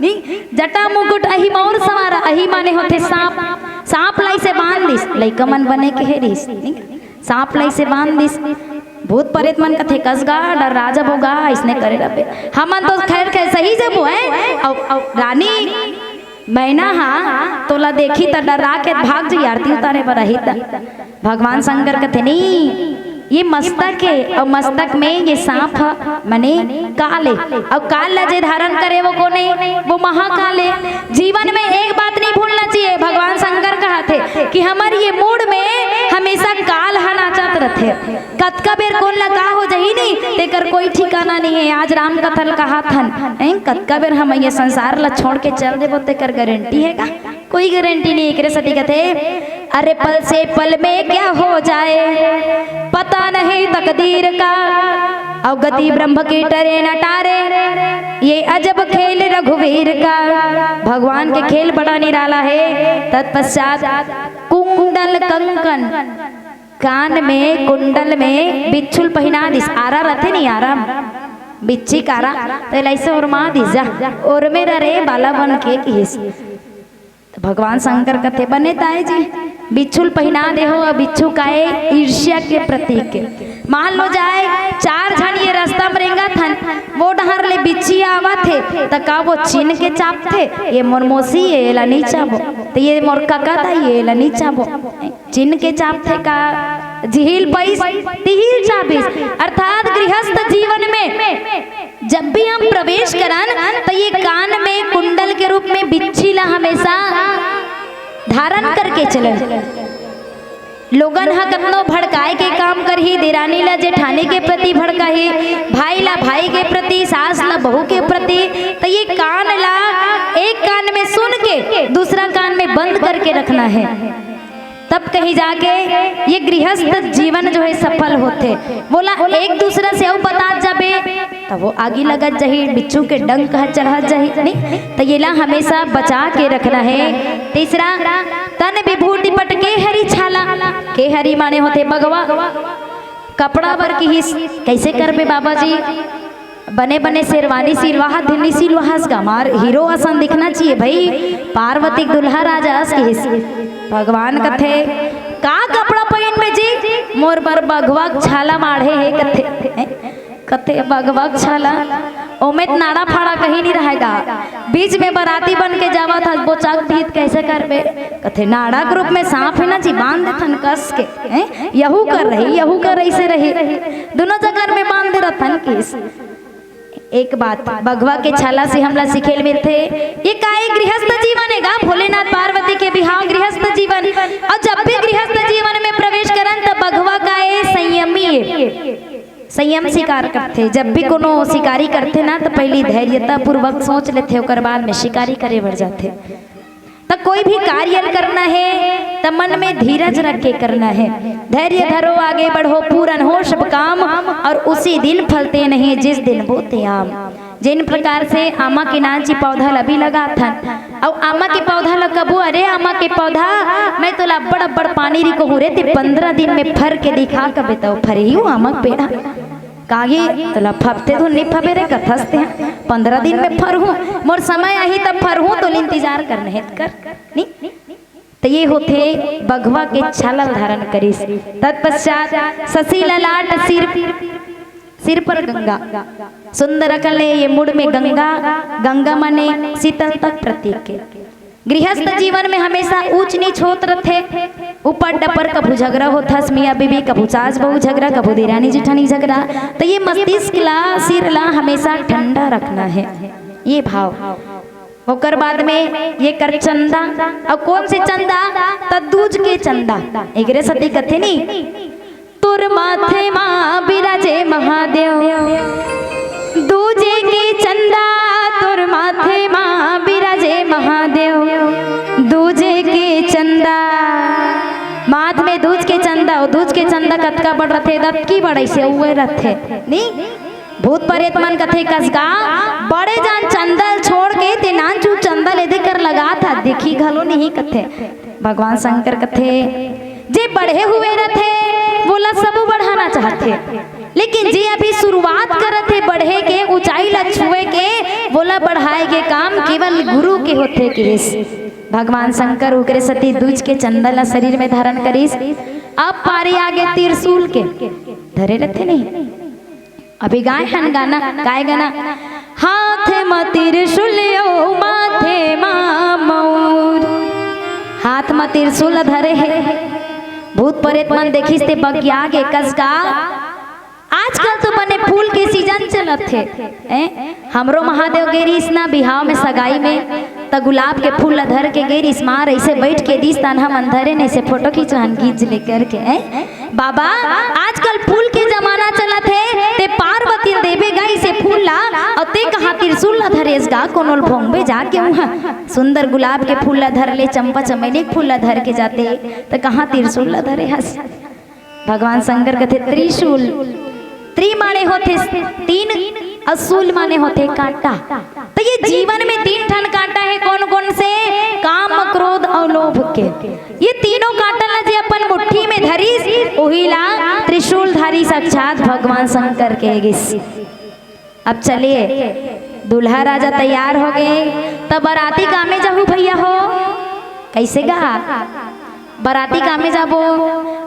नहीं, जटा मुकुट अहि मौर संवारा, अहि माने होथे सांप। सांप लाई से बांध दिस, लइका मन बने के हे रिस, नहीं? सांप लाई से बांध दिस। भूत परेत मन कथे, "कस गा, डर राजा बोगा, इसने करे रबे।" हमन तो खैर खैर सही जबो है। अउ, अउ रानी मैना हा तोला देखी त डरा के भाग जाई, आरती उतारे बर आही त। भगवान शंकर कथे, "नहीं, ये मस्तक हे, अउ मस्तक में ये सांप ह, मने काल हे, अउ काल ला जे धारण करे वो कोन हे? वो महाकाल हे।" जीवन में एक बात नहीं भूलना चाहिए। भगवान शंकर कहत हे कि हमर ये मुड़ में हमेशा काल ह नाचत रथे। कतका बेर कोन ला का हो जाही नहीं, तेकर कोई ठिकाना नहीं है। आज राम कथा ल कहाथन, हैं? कतका बेर हम ये संसार ला छोड़ के चल देबो, तेकर गारंटी हे का? कोई गारंटी नहीं। एकरे सेती कथे, अरे पल से पल में क्या हो जाए, पता नहीं तकदीर का, अउ गति ब्रह्म की टरे न टारे, ये अजब खेल रघुवीर का। भगवान के खेल बड़ा निराला हे। तत्पश्चात कुंडल कंकन, कान में कुंडल में बिच्छुल पहिना दिस, आरा रथे नहीं, आरा, बिच्छी कारा, त एला अइसे ओरमा दिस जा, ओरमे रह रे बाला बन के किहिस। त भगवान शंकर कथे, बने ताई जी, बिच्छू ल पहिना देहो, अउ बिच्छू काय ईर्ष्या के प्रतीक हे। मान लो जाए, चार झन ये रस्ता म रेंगत हन, वो डहर ले बिच्छी आवत हे, त का वो चिन्ह के चापथे, ये मोर मौसी ए, एला नइ चाबो, त ये मोर कका दाई ए, एला नइ चाबो। चिन्ह के चापथे का, जिही ल पइस, तिही ल चाबिस। अर्थात गृहस्थ जीवन में जब भी हम प्रवेश करन, त ये कान में कुंडल के रूप में बिच्छी ला हमेशा धारण करके चलन। लोगन ह कतनो भड़काए के काम करही, देरानी ला जेठानी के प्रति भड़काही, भाई ला भाई के प्रति, सास ला बहू के प्रति, त ये कान ला एक कान में सुन के दूसरा कान में बंद करके रखना है। तब कहीं जाके ये गृहस्थ जीवन जो है सफल होथे। बोला, एक दूसरा से अउ बतात जाबे, त वो आगी लगत जाही, बिच्छू के डंक ह चढ़त जाही, नहीं? त येला हमेशा बचा के रखना है। तीसरा, तन विभूति पट के हरि छाला। के हरि माने होथे बगवा। कपड़ा बर किहिस, कइसे करबे बाबा जी? बने बने शेरवानी सिलवाहस, धुन्नी सिलवाहस गा, मार हीरो असन दिखना चाहिए भाई, पार्वती के दुल्हा राजा अस किहिस। भगवान कथे, का कपड़ा पहिनबे जी? मोर बर बघवा के छाला माढ़े हे कथे। कथे, बघवा के छाला, ओमे त नाड़ा फाड़ा कहीं नहीं रहेगा। बीच में बराती बन के जावत हस, बोचक दिही त कइसे करबे? कथे, नाड़ा के रूप में सांप हे ना जी, बांध देथन कस के, हैं? यहू कर रही, यहू कर, अइसे रही, दुनों जगह में बांध दे रथन किहिस। एक बात बघवा के छाला से हमला सीखे ल मिलथे, ये का एक गृहस्थ जीवन हे गा? भोलेनाथ पार्वती के बिहाव गृहस्थ जीवन, अउ जब भी गृहस्थ जीवन में प्रवेश करन त बघवा काय ए, संयमी ए, संयम शिकार करथे। जब भी कोनो शिकारी करथे ना, त पहिली धैर्यता पूर्वक सोच लेथे, ओकर बाद में शिकारी करे बर जाथे। त कोई भी कार्य ल करना है, त मन में धीरज रख के करना है। धैर्य धरो, आगे बढ़ो, पूरन हो सब काम, अउ उसी दिन फलते नहीं, जिस दिन बोते आम। जेन प्रकार से आमा के नानची पौधा ल अभी लगाथन, अउ आमा के पौधा ल कबो, अरे आमा के पौधा, मैं तोला अब्बड़ अब्बड़ पानी रिकोहूं रे, ते पंद्रह दिन में फर के दिखा, कबे त फरही ओ आमा के पेड़ ह। कागी तोला फपथे धुन नइ फबे रे कथस ते, पंद्रह दिन में फरहूं, मोर समय आही तब फरहूं, तोला इंतजार करना हे त कर, नहीं? त ये होथे बघवा के छाला ल धारण करिस। तत्पश्चात शशि ललाट सिर, सिर पर गंगा, सुंदर अकन ले ये मुड़ में गंगा, गंगा माने शीतलता के प्रतीक हे। गृहस्थ जीवन में हमेशा ऊंच नीच होत रथे, ऊपर डपर, कभू झगड़ा होथस मियाँ बीबी, कभू सास बहू झगड़ा, कभू देरानी जेठानी झगड़ा। त ये मस्तिष्क ला, सिर ला हमेशा ठंडा रखना है, ये भाव। ओकर बाद में ये कर चंदा, अउ कोन से चंदा? त दूज के चंदा। एकरे सेती कथे नी, तोर माथे मा बिराजे महादेव, दूजे के चंदा, तोर माथे मा बिराजे महादेव, दूजे के चंदा। माथ में दूज के चंदा, अउ दूज के चंदा कतका बड़ रथे, दतकी बड़ अइसे उए रथे, नी? भूत परेत मन कथे, कस गा, बड़े जान चंदा ल छोड़ के ते नानचुक चंदा ल एदे कर लगाथस, दिखही घलो नहीं कथे। भगवान शंकर कथे, जे बढ़े हुए रथे, वोला सबो बढ़ाना चाहथे, लेकिन जे अभी शुरुआत करत हे बढ़े के, ऊंचाई ला छुए के, वोला बढ़ाए के काम केवल गुरु के होथे किहिस। भगवान शंकर ओकरे सेती दूज के चंदा ला शरीर में धारण करिस। अब पारी आगे त्रिशूल के, धरे रथे नहीं, अभी गाय हन गाना, काय गाना? हाथ म त्रिशूल अउ माथे म मउर। हाथ म त्रिशूल धरे हे, भूत परेत मन देखिस ते बगिया गे, कस गा। आजकल तो बने फूल के सीजन चलत हे, हैं? हमरो महादेव गे रिहिस ना बिहाव में, सगाई में, त गुलाब के फूल ला धर के गे रिहिस, मार अइसे बइठ के दिस, तन हमन धरेन अइसे फोटो खिंचवान खींच ले करके, हैं? बाबा, आजकल फूल के जमाना चलत हे, ते पार्वती ल देबे गा अइसे फूल ला, अउ ते कहाँ त्रिशूल ला धरेस गा, कोनो ल भोंगबे जाके उहाँ। सुंदर गुलाब के फूल ला धर ले, चंपा चमेली के फूल ला धर के जाते, त कहाँ त्रिशूल ला धरे हस? भगवान शंकर कथे त्रिशूल, त्रि माने होथे तीन, अउ शूल माने होथे कांटा। त ये जीवन में तीन ठन कांटा हे, कोन कोन से? काम, क्रोध अउ लोभ के। ये तीनों कांटा ला जे अपन मुट्ठी में धरिस, उही ला त्रिशूलधारी साक्षात भगवान शंकर कहे गिस। अब चलिए, दूल्हा राजा तैयार हो गए, त बराती कामे जाहू भैया हो। कैसे गा? बराती कामे जाबो,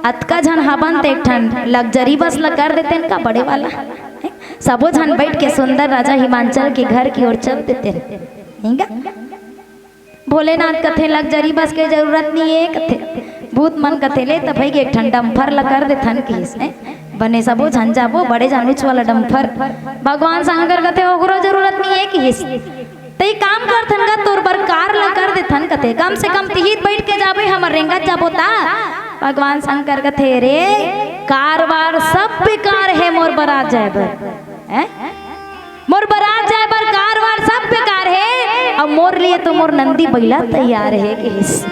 अतका झन हबन त एक ठन लग्जरी बस ल कर देतेन का, बड़े वाला, सबो झन बैठ के सुंदर राजा हिमांचल के घर की ओर चल देतेन, नहीं गा? भोलेनाथ कथे, लग्जरी बस के जरूरत नहीं है कथे। भूत मन कथे, ले त भाई एक ठन डम्फर ल कर देथन किहिस, हैं? बने सबो झन जाबो, बड़े जानुच वाला डम्फर। भगवान शंकर कथे, ओकरो जरूरत नहीं है किहिस। त ई काम करथन गा, तोर बर कार ल कर देथन कथे, कम से कम तिही त बैठ के जाबे, हमर रेंगत जाबो ता। भगवान शंकर कथे, रे, कार वार सब बेकार है मोर बरात जाए बर, हैं? मोर बरात जाए बर कार वार सब बेकार है, अब मोर लिए तो मोर नंदी बैला तैयार है किहिस।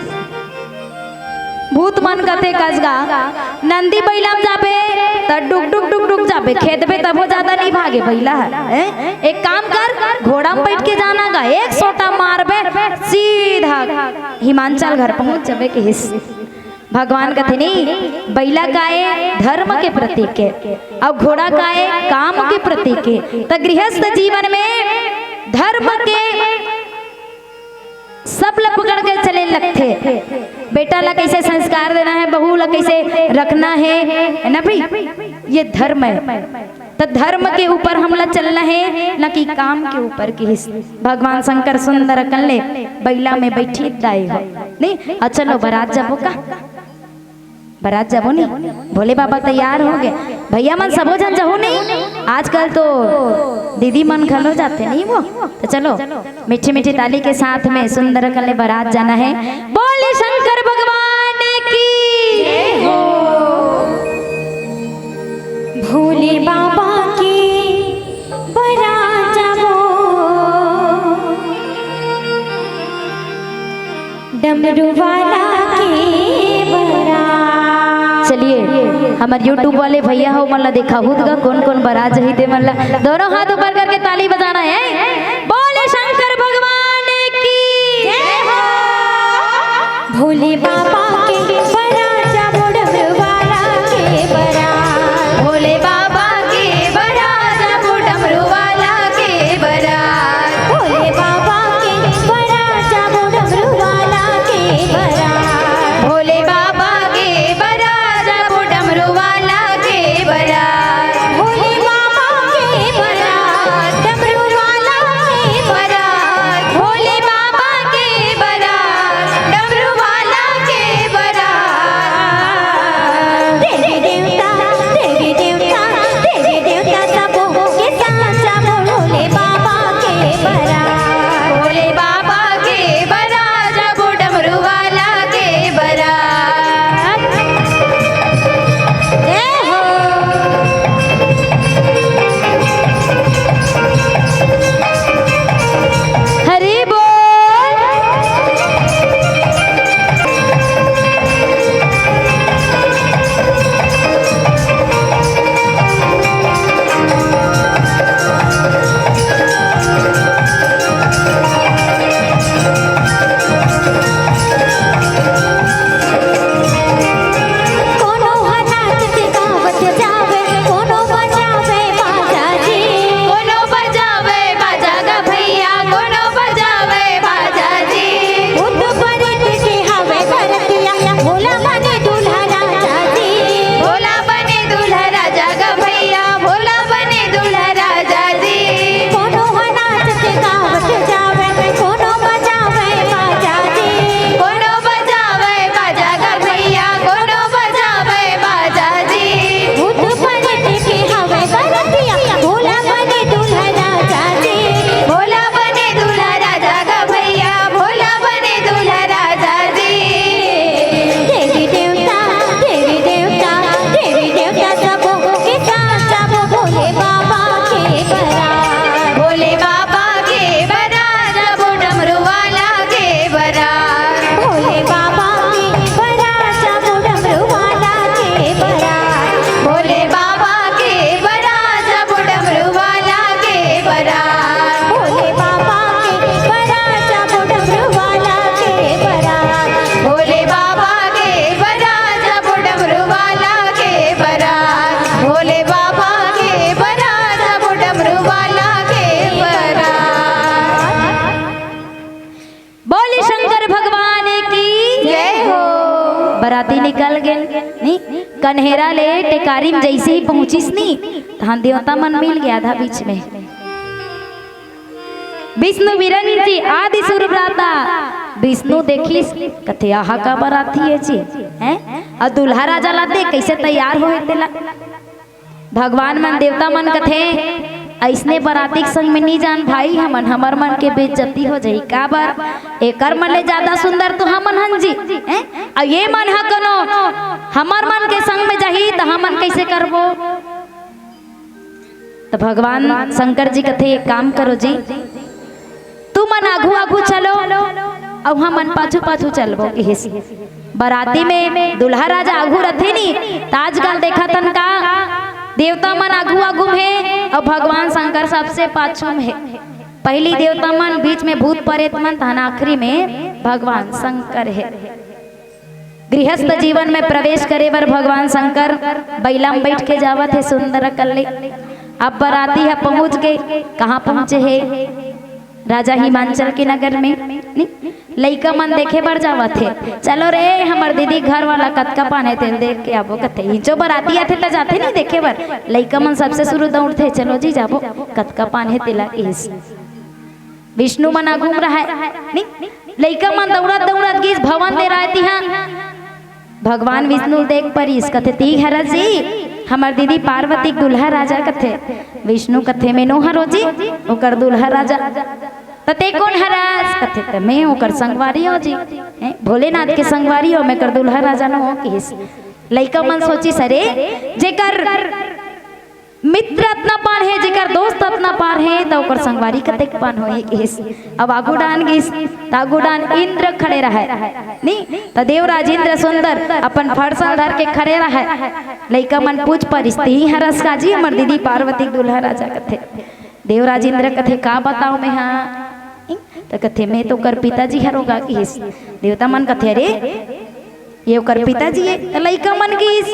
भूत मन कथे, कस गा, नंदी बैला म जाबे त डुक डुक डुक डुक जाबे, खेदबे तभो ज्यादा नहीं भागे बैला ह, हैं? एक काम कर, घोड़ा म बैठ के जाना गा, एक सोटा मारबे, सीधा हिमांचल घर पहुंच जाबे किहिस। भगवान कथे, नहीं, बैला काय धर्म के प्रतीक है, अउ घोड़ा काय काम के प्रतीक है। त गृहस्थ जीवन में धर्म के सब ल पकड़ के चले लगथे। बेटा ला कैसे संस्कार देना है, बहू ला कैसे रखना है, है ना भाई? ये धर्म है। त धर्म के ऊपर हमला चलना है, न कि काम के ऊपर किहिस। भगवान शंकर सुंदर अकन ले बैला में बैठी दाई हो, नहीं? अउ चलो, बरात जाबो का? बरात जाबो नहीं? भोले बाबा तैयार हो गए, भैया मन सबो झन जाहू नहीं? आजकल तो दीदी मन घलो जाथे नहीं वो। त चलो, मीठी मीठी ताली के साथ में सुंदर अकन ले बरात जाना है। बोले शंकर भगवान की। भोले बाबा के बरात जाबो, डमरू वाला के बरात। चलिए, हमर YouTube वाले भैया हो, मन ला दिखाहू त गा, कौन कौन बरात जाही ते मन ला। दोनों हाथ ऊपर करके ताली बजाना है। बोले शंकर भगवान की। जय हो। भोले बाबा के बरात जाबो, डमरू वाला के बरात। भोले बाबा के बरात जाबो, डमरू वाला के बरात। भोले बाबा के बरात जाबो, डमरू वाला के बरात। भोले बाबा के बरात जाबो, डमरू वाला के बरात। भोले बाबा के बरात, डमरू वाला बराती निकल गेन, नी? कन्हेरा ले टेकारी में जइसे ही पहुंचिस नी, तहां देवता मन मिल गे आधा बीच में। विष्णु विरंची आदि सुरभ्राता। विष्णु देखिस, कथे, "आहा, का बराती हे जी, हैं?" अउ दूल्हा राजा ला देख, कइसे तैयार होए तेला। भगवान मन, देवता मन कथे, "अइसने बराती के संग में नी जान भाई, हमन, हमर मन के बेइज्जती हो जाही। काबर? एकर मन ले जादा सुंदर तो हमन हन जी, हैं? अउ ये मन ह कोनो हमर मन के संग में जाही, त हमन कइसे करबो?" त भगवान शंकर जी कथे, "एक काम करो जी, तुमन आघू आघू चलो, अउ हमन पाछू पाछू चलबो," किहिस। बराती में दूल्हा राजा आघू रथे नी, त आजकल देखत हन का, देवता मन आघू आघू में हे, अउ भगवान शंकर सबसे पाछू में हे। पहिली देवता मन, बीच में भूत परेत मन, तहन आखिरी में भगवान शंकर हे। गृहस्थ जीवन में प्रवेश करे बर भगवान शंकर बइला म बइठ के जावत हे सुंदर अकन ले। अब बराती ह पहुंच गे, कहां पहुंचे हे? राजा हिमांचल के नगर में, नी? लइका मन देखे बर जावत हे। "चलो रे, हमर दीदी घर वाला कतका पान हे तेला देख के आबो," कथे। इचो बराती आथे त जाथे नी देखे बर। लइका मन सबसे शुरू दौड़थे, "चलो जी जाबो, कतका पान हे तेला," इस। विष्णु मन आघू म रहय, नी? लइका मन दौड़त दौड़त गिस भवन दे राय तिहां। भगवान विष्णु ल देख परिस, कथे, "तिही हरस जी, हमर दीदी पार्वती के दूल्हा राजा," कथे। विष्णु कथे, "मैं नो हरों जी, ओकर दूल्हा राजा।" "त तें कोन हरस?" कथे, "त मैं ओकर संगवारी हों जी, हैं, भोलेनाथ के संगवारी हों, मैं ओकर दूल्हा राजा नो हों," किहिस। लइका मन सोचिस, "अरे, जेकर मित्र अतना पान हे, जेकर दोस्त अतना पान हे, त ओकर संगवारी कतेक पान होही," किहिस। अब आगू डाहन गिस, त आगू डाहन इंद्र खड़े रहय, नी? त देवराज इंद्र सुंदर अपन फरसा ल धर के खड़े रहय। लइका मन पूछ परिस, "तिही हरस का जी, हमर दीदी पार्वती के दूल्हा राजा," कथे। देवराज इंद्र कथे, "का बतावं मैं हा?" त कथे, "मैं तो ओकर पिताजी हरों गा," किहिस। देवता मन कथे, "अरे, ये ओकर पिताजी हे।" त लइका मन गिस,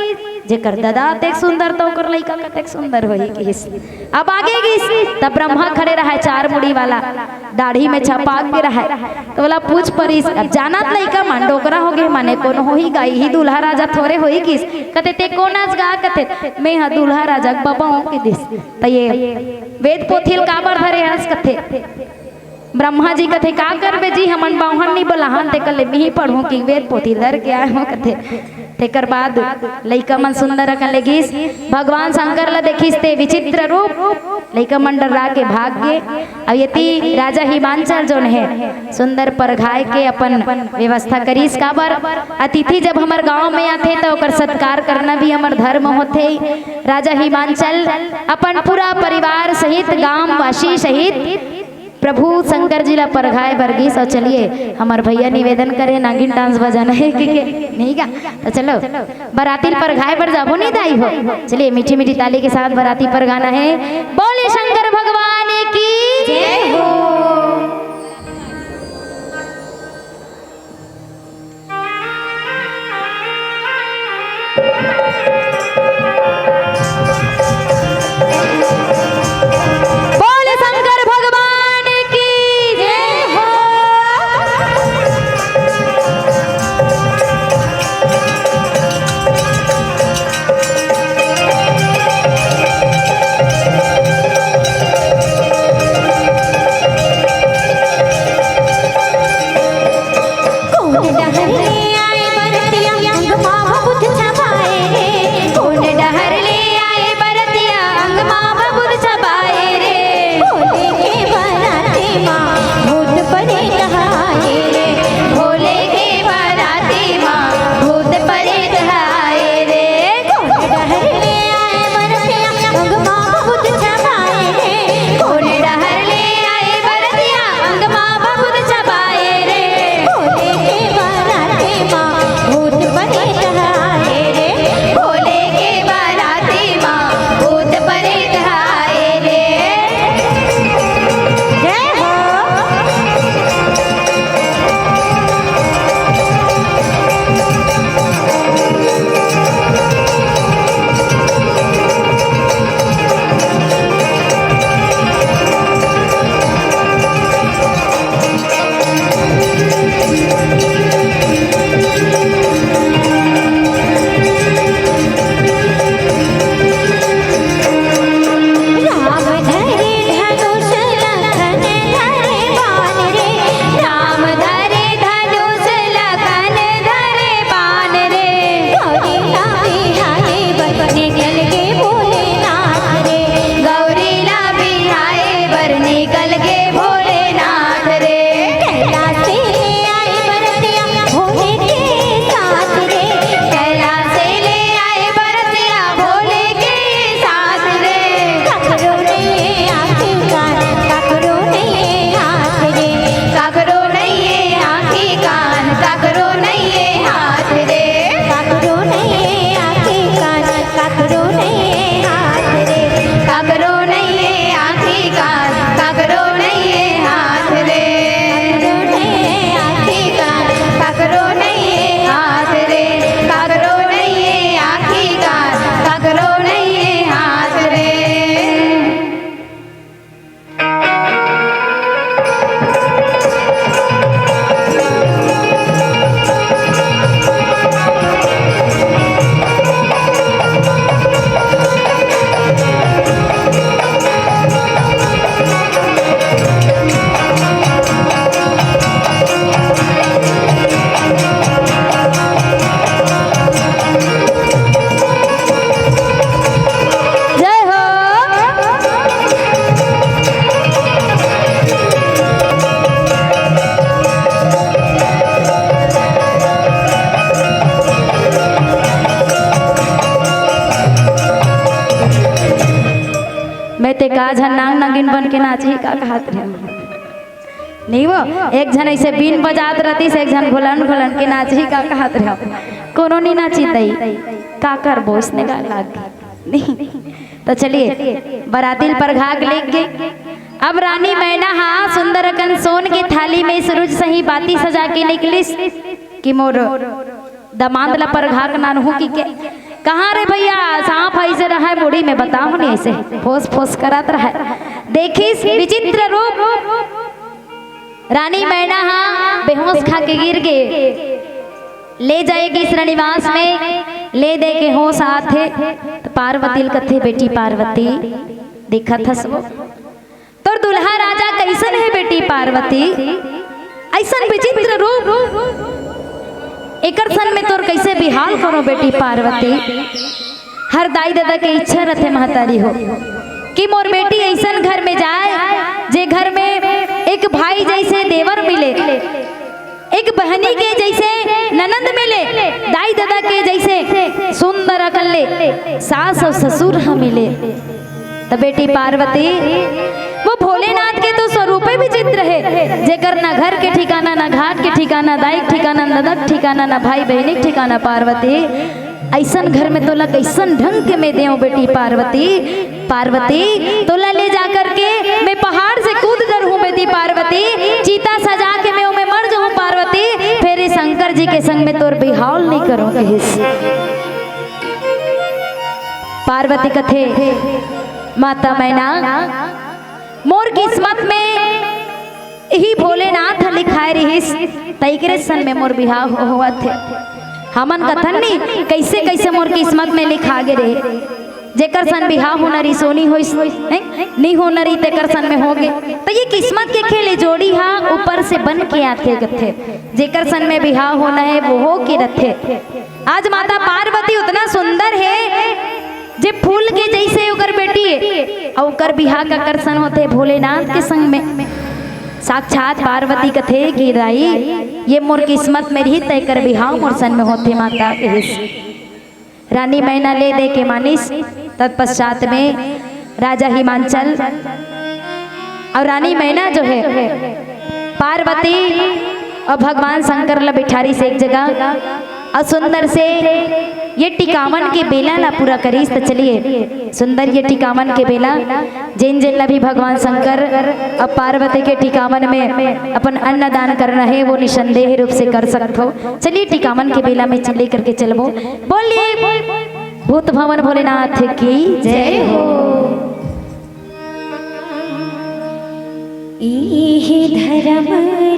"जेकर ददा अतेक सुंदर, त ओकर लइका कतेक सुंदर होही," किहिस। अब आगे गिस, त ब्रह्मा खड़े रहय, चार मुड़ी वाला, दाढ़ी में छपाक के रहय। त ओला पूछ परिस, अब जानत लइका मन डोकरा होगे, माने कोनो होही गा, इही दूल्हा राजा थोरे होही किहिस। कथे, "तें कोन अस गा?" कथे, "मैं हा दूल्हा राजा के बबा हों," किहिस। त ये वेद पोथी ल काबर धरे हस? कथे, ब्रह्मा जी कथे, "का करबे जी, हमन बाम्हन नी बलाहन, तेकर ले मिही पढ़हूं कि वेद पोथी धर के आए हों," कथे। तेकर बाद लइका मन सुंदर अकन ले गिस, भगवान शंकर ल देखिस ते विचित्र रूप, लइका मन डर्रा के भाग गे। अउ एती राजा हिमांचल जोन हे, सुंदर परघाय के अपन व्यवस्था करिस। काबर, अतिथि जब हमर गांव में आथे, त ओकर सत्कार करना भी हमर धर्म होथे। राजा हिमांचल अपन पूरा परिवार सहित, गांव वासी सहित प्रभु शंकर जी ला परघाय बर गिस। अउ चलिए, हमर भैया निवेदन करे, नागिन डांस बजाना हे कि के, नहीं का? त चलो, बराती ल परघाय बर जाबो नी दाई हो। चलिए, मीठी मीठी ताली के साथ बराती परघाना हे। बोले शंकर भगवान की जय हो। बोल शंकर भगवान की जय हो। का झन नांग नागिन बन के नाचही का कहत रहे? नहीं वो, एक झन ऐसे बीन बजात रहतिस, एक झन घोलन घोलन के नाचही का कहत रहे? कोनो नहीं नाचिस दाई, का करबो, इसने गा लाग नहीं। तो चलिए, बराती ल परघा के लेके अब रानी मैना हा सुंदर अकन सोन के थाली में सुरुज सही बाती सजा के निकलिस कि मोर दमांद ला परघा के नानहूं कि के। कहाँ रे भैया, सांप ऐसे रहा है मुड़ी में, बताओ नहीं, ऐसे फोस फोस करत रहा है। देखिस विचित्र रूप, रानी मैना हा बेहोश खा के गिर गे। ले जाए गिस रानीवास में, ले दे के होश आत हे। तो पार्वती ल कथे, बेटी पार्वती, देखत हस वो तोर दुल्हा राजा कैसन हे बेटी पार्वती, ऐसन विचित्र रूप, एकर सन में तोर कैसे बिहाव करो बेटी पार्वती। हर दाई ददा के इच्छा रथे महतारी हो कि मोर बेटी ऐसन घर में जाए, जे घर में एक भाई जैसे देवर मिले, एक बहनी के जैसे ननंद मिले, दाई ददा के जैसे सुंदर अकल्ले सास और ससुर ह मिले। त बेटी पार्वती, वो भोलेनाथ के तो स्वरूपे विचित्र हे, जेकर ना घर के ठिकाना, ना घाट के ठिकाना, दाई के ठिकाना, ना ददा के ठिकाना, ना भाई बहिनी के ठिकाना। पार्वती, ऐसन घर में तोला कैसन ढंग के मैं देव बेटी पार्वती? पार्वती, तोला ले जा करके मैं पहाड़ से कूद डरहूं बेटी पार्वती, चीता सजा के मैं ओमे मर जाऊं पार्वती, फेर ये शंकर जी के संग में तोर बिहाव नहीं करूं कहिस। पार्वती कथे, माता मैना, मोर किस्मत में इही भोलेनाथ ह लिखाए रिहिस, तइकरे सन में मोर बिहाव हो-, होवत हे। हमन कथन नी, कैसे कैसे मोर किस्मत में लिखा गे रहे, जेकर सन बिहाव होना रिहिस ओ नी होइस, हैं? नी होना रिहिस तेकर सन में हो गे। त ये किस्मत के खेल, ये जोड़ी हा ऊपर से बन के आथे कथे, जेकर सन में बिहाव होना हे वो हो के रथे। आज माता पार्वती उतना सुंदर हे, जे फूल के जैसे ओकर बेटी हे, अउ ओकर बिहाव काकर सन होथे? भोलेनाथ के संग में। साक्षात पार्वती कथे कि दाई, ये मोर किस्मत में रही, तेकर बिहाव मोर सन में होथे माता कहिस। रानी मैना ले दे के मानिस। तत्पश्चात में राजा हिमांचल और रानी मैना जो है, पार्वती और भगवान शंकर ला बिठारिस एक जगह और सुंदर से ये टिकावन के बेला ला पूरा करिस। त चलिए, सुंदर ये टिकावन के बेला, जिन जिन ला भी भगवान शंकर और पार्वती के टिकावन में अपन अन्नदान करना है, वो निसंदेह रूप से कर सकत हो। चलिए, टिकावन के बेला में चले करके चलबो। बोलिए भूत भवन भोलेनाथ की जय हो। इही धरम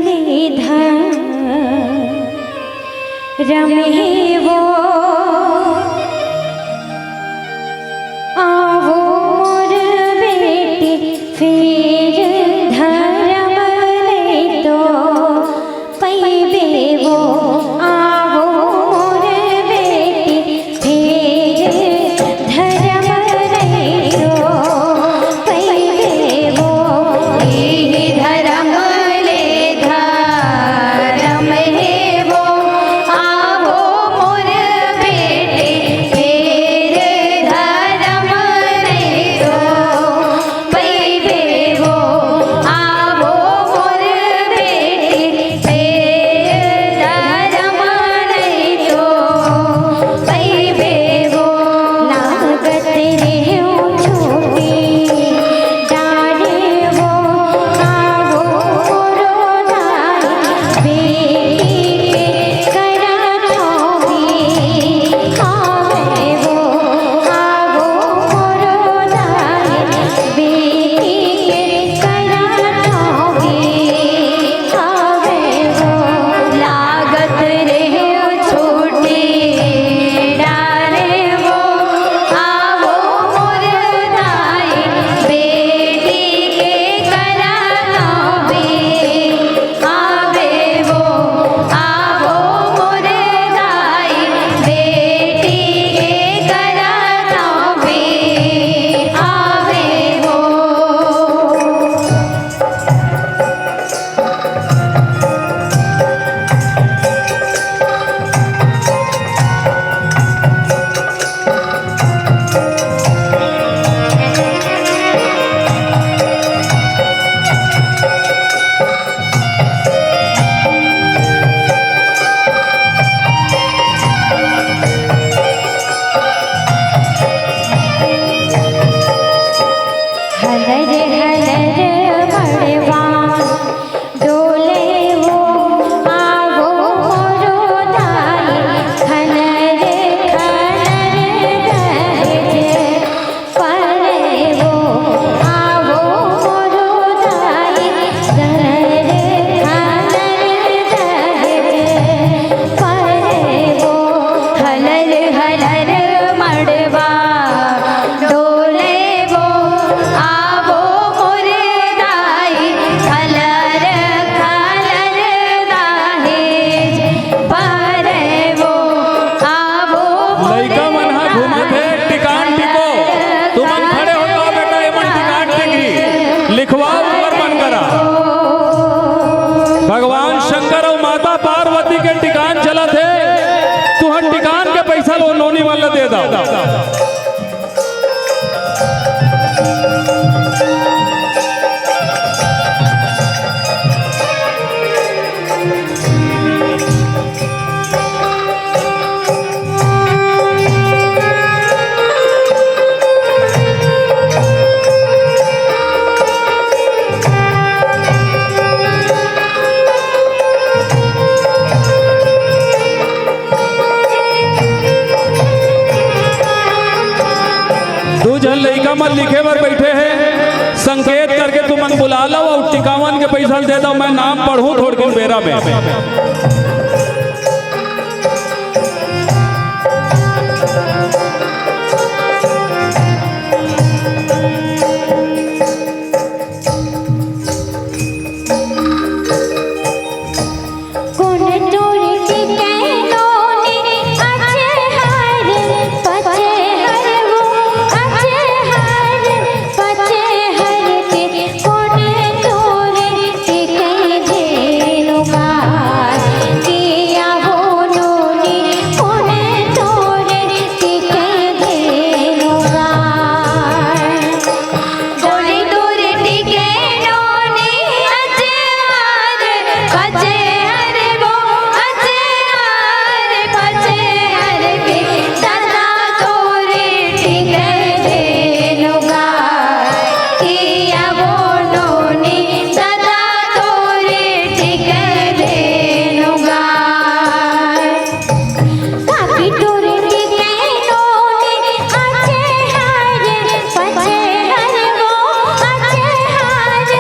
ले धरम हे वो, आवो मोर बेटी, फेर धरम ले तो पइबे वो, आवो मोर बेटी, फेर धरम ले तो पइबे वो। इही धरम ले धरम हे वो, आवो मोर बेटी, फेर धरम ले तो पइबे वो, आवो मोर बेटी, फेर धरम ले तो पइबे वो। लागत रेहेव छोटी डारे वो, आवो मोरो दाई, बेटी के करा नौमी, आवे वो, आवो मोरो दाई, बेटी के करा नौमी, आवे वो। लागत रेहेव छोटी डारे वो, आवो मोर दाई, बेटी के करा नौमी, आवे वो, माता पार्वती के टिकान चलत हे, तुहर टिकान के पैसा लो नोनी मन ल दे दा। दू झन लइका मन लिखे बर बइठे हे, संकेत करके तुमन बुला लव अउ टिकावन के पइसा ल दे दव, मैं नाम पढ़हूं थोड़किन बेरा में। कोन टोरे टिकैनो ने अचहर पचहर वो, अचहर पचहर के कोन टोरे टिकै धेनु गाय, किया वो नोनी कोन टोरे टिकै धेनु गाय। कोन टोरे टिकैनो ने अचहर पचहर वो, अचहर पचहर के दादा तोरे टिकै धेनु गाय, किया वो नोनी दादा तोरे टिकै धेनु गाय। काकी टोरे टिकैनो ने अचहर पचहर वो, अचहर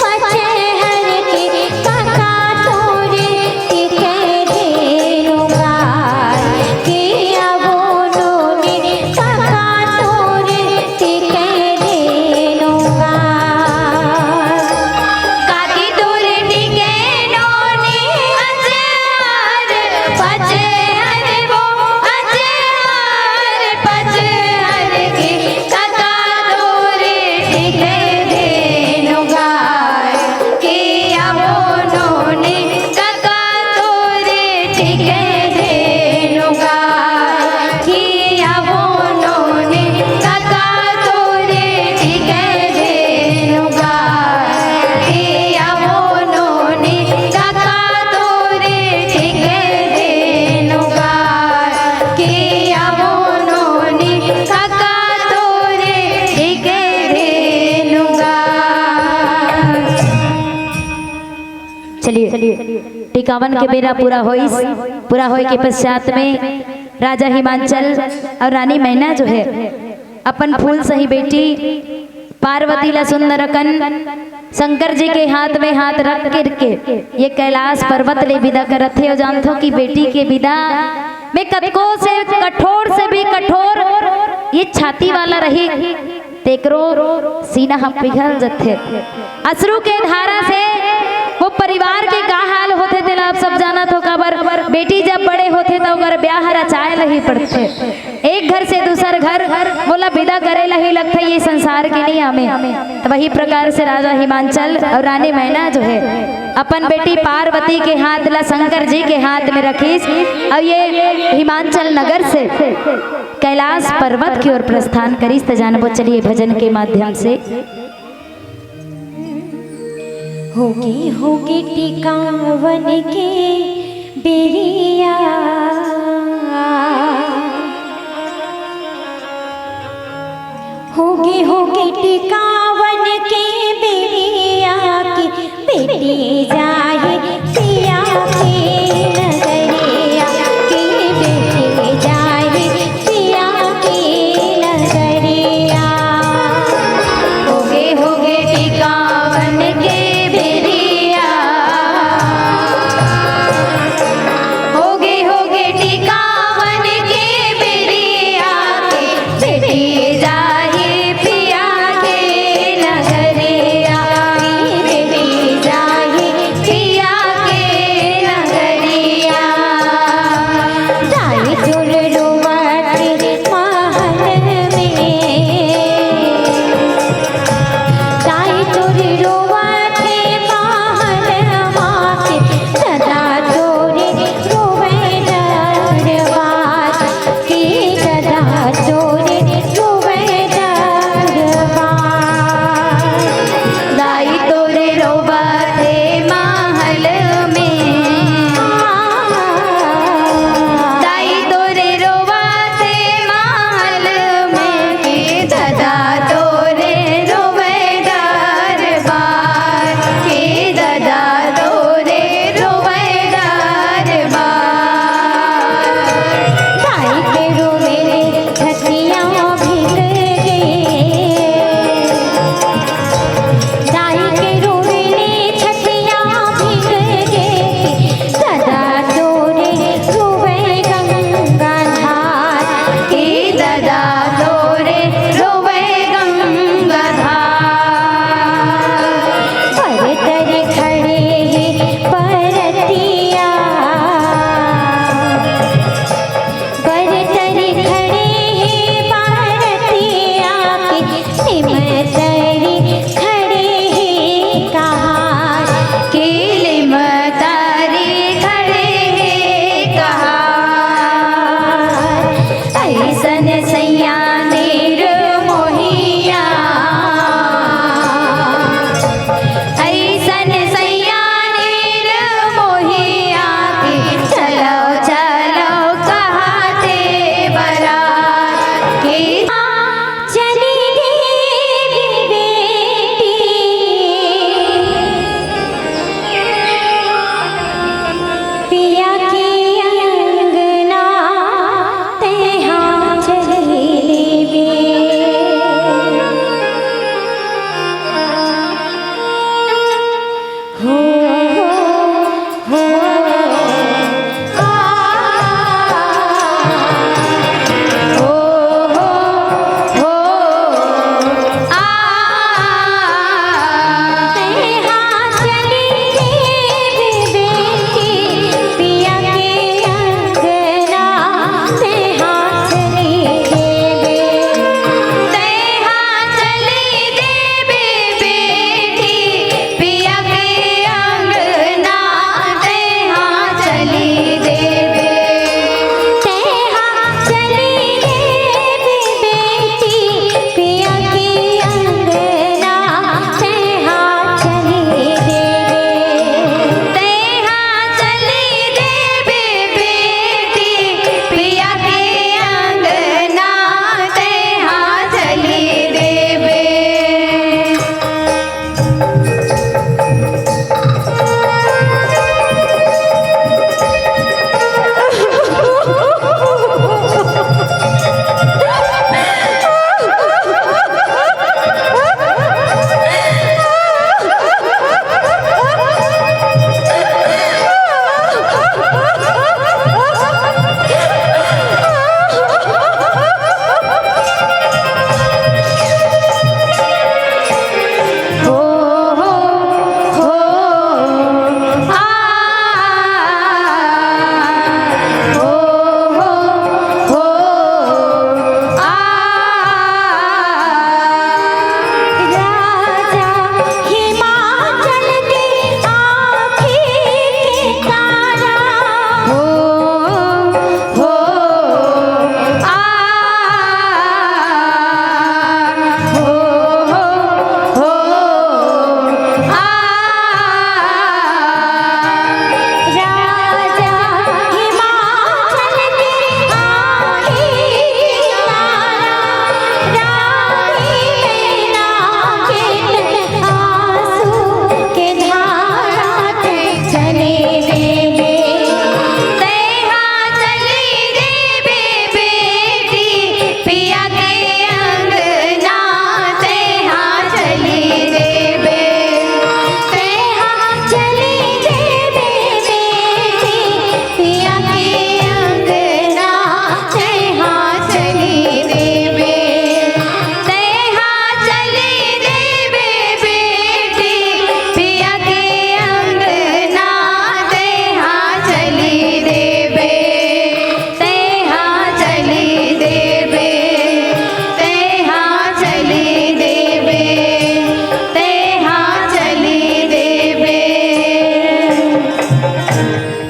पचहर के काका तोरे टिकै धेनु गाय, किया वो नोनी काका तोरे टिकै धेनु गाय। काकी तोरे टिकैनो ने अचहर पचहर वो, अचहर पचहर के काका तोरे टिकै धेनु गाय, किया वो नोनी काका तोरे टिकै धेनु गाय, किया वो नोनी काका तोरे टिकै धेनु गाय, किया वो नोनी काका तोरे टिकै धेनु गाय, किया वो नोनी काका तोरे टिकै धेनु गाय। चलिए, टिकावन के बेरा पूरा होइस। पूरा होए के पश्चात में राजा हिमांचल और रानी मैना जो है, अपन फूल सही बेटी पार्वती ला सुंदर अकन शंकर जी के हाथ में हाथ रख करके ये कैलाश पर्वत ले विदा करत हे। अउ जानथो कि बेटी के विदा में कतको से कठोर से भी कठोर ये छाती वाला रही, तेकरो सीना ह पिघल जथे। अश्रु के धारा से वो परिवार के का हाल होथे, तेला आप सब जानत हो। काबर बेटी जब बड़े होथे, त ओकर ब्याह ह रचाए ल ही पड़थे। एक घर से दूसर घर मोला विदा करे ल ही लगथे, ये संसार के नियम ए। त वही प्रकार से राजा हिमांचल और रानी मैना जो है, अपन बेटी पार्वती के हाथ ला शंकर जी के हाथ में रखिस, और ये हिमांचल नगर से कैलाश पर्वत की ओर प्रस्थान करिस। त जानबो, चलिए, भजन के माध्यम से। होगे होगे टिकावन के बेरिया, होगे होगे टिकावन के बेरिया, कि बेटी जाही पिया के नगरिया, कि बेटी जाही पिया के नगरिया। होगे होगे टिकावन के बेरिया, होगे होगे टिकावन के बेरिया, कि बेटी जाही पिया के नगरिया, कि बेटी जाही पिया के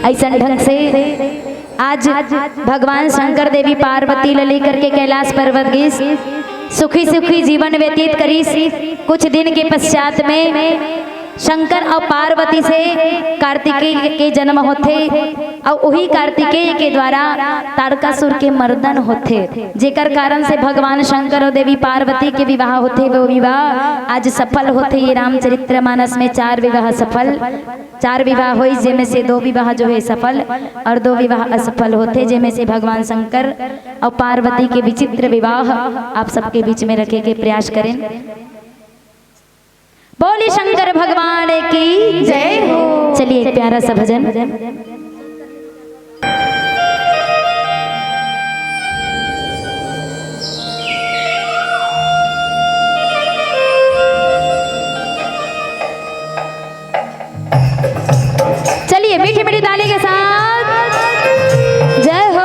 अइसन ढंग से आज भगवान शंकर देवी पार्वती ल लेकर के कैलाश पर्वत गिस, सुखी सुखी जीवन व्यतीत करिस। कुछ दिन के पश्चात में शंकर अउ पार्वती से कार्तिकेय के जन्म होथे, अउ उही कार्तिकेय के द्वारा तारकासुर के मर्दन होथे, जेकर कारण से भगवान शंकर अउ देवी पार्वती के विवाह होथे। वो विवाह आज सफल होथे। ये रामचरित्र मानस में चार विवाह सफल, चार विवाह होइस, जेमे से दो विवाह जो है सफल और दो विवाह असफल होथे, जेमे से भगवान शंकर अउ पार्वती के विचित्र विवाह आप सबके बीच में रखे के प्रयास करें। बोली शंकर भगवान की जय हो। चलिए, एक प्यारा सा भजन। चलिए, मीठी मीठी ताली के साथ जय हो।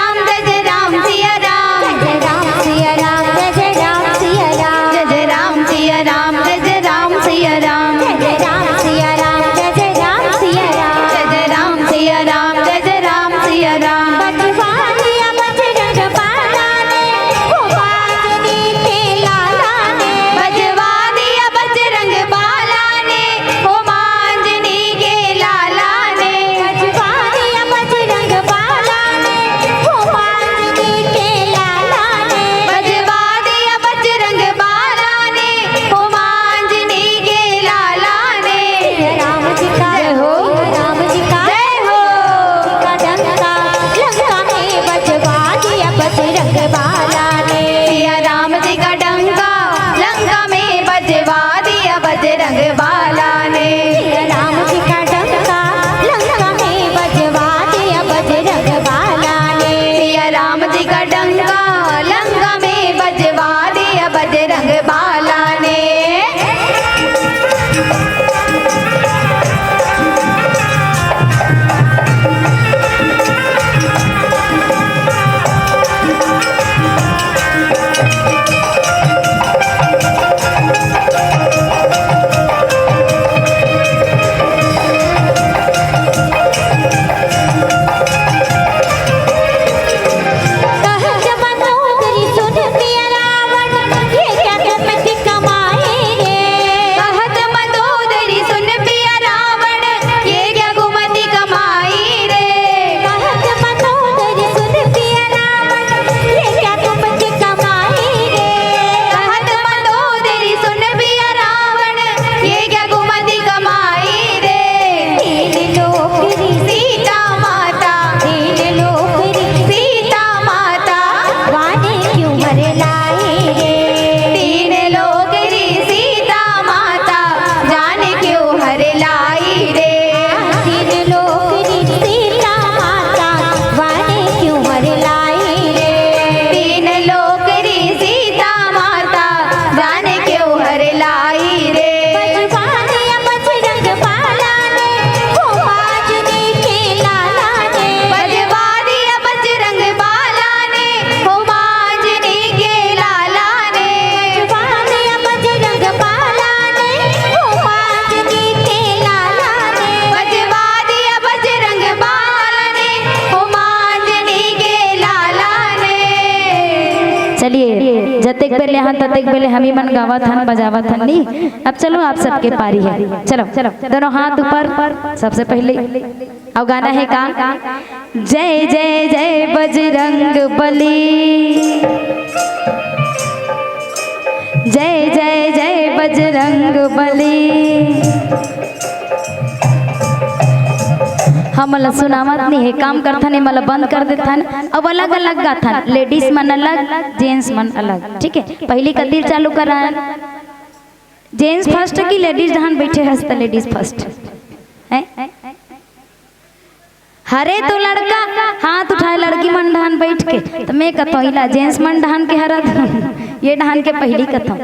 ले हन, ततेक बेले हमी मन गावत हन, बजावत हन नी। अब चलो, आप सबके पारी है। चलो, चलो, दोनों हाथ ऊपर। सबसे पहले अउ गाना है का? जय जय जय बजरंग बली, जय जय जय बजरंग बली। हमन ला सुनावत नहीं है, काम करथन, एमन ला बंद कर देथन। अब अलग अलग गाथन, लेडीज मन अलग, जेंट्स मन अलग, ठीक है। पहली कतिर चालू करन, जेंट्स फर्स्ट की लेडीज डहान बैठे हस त लेडीज फर्स्ट है। हरे तो लड़का हाथ उठाए लड़की मन डहान बैठ के, त मैं कथों इला जेंट्स मन डहान के हरत, ये डहान के पहली कथों।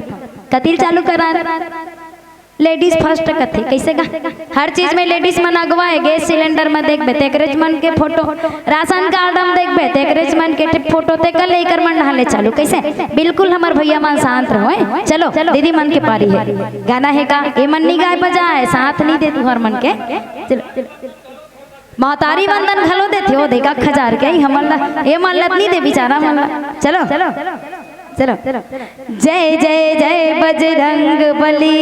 कतिर चालू करन, लेडीज फर्स्ट कथे, कैसे गा? हर चीज में लेडीज मन अगवा है। गैस सिलेंडर में देखबे त एकरेच मन के फोटो, राशन कार्ड में देखबे त एकरेच मन के फोटो, ते कल एकर मन डहान ले चालू। कैसे? बिल्कुल हमर भैया मन शांत रहो, हैं? चलो, दीदी मन के पारी है। गाना है का? ए मन नहीं गाए बजाए, साथ नहीं दे तुहर मन के। चलो, महतारी वंदन घलो देथे, ओ देखा खजार के, हमन ला, ए मन ला नहीं दे बेचारा मन ला। चलो, चलो, जय जय जय बजरंग बली,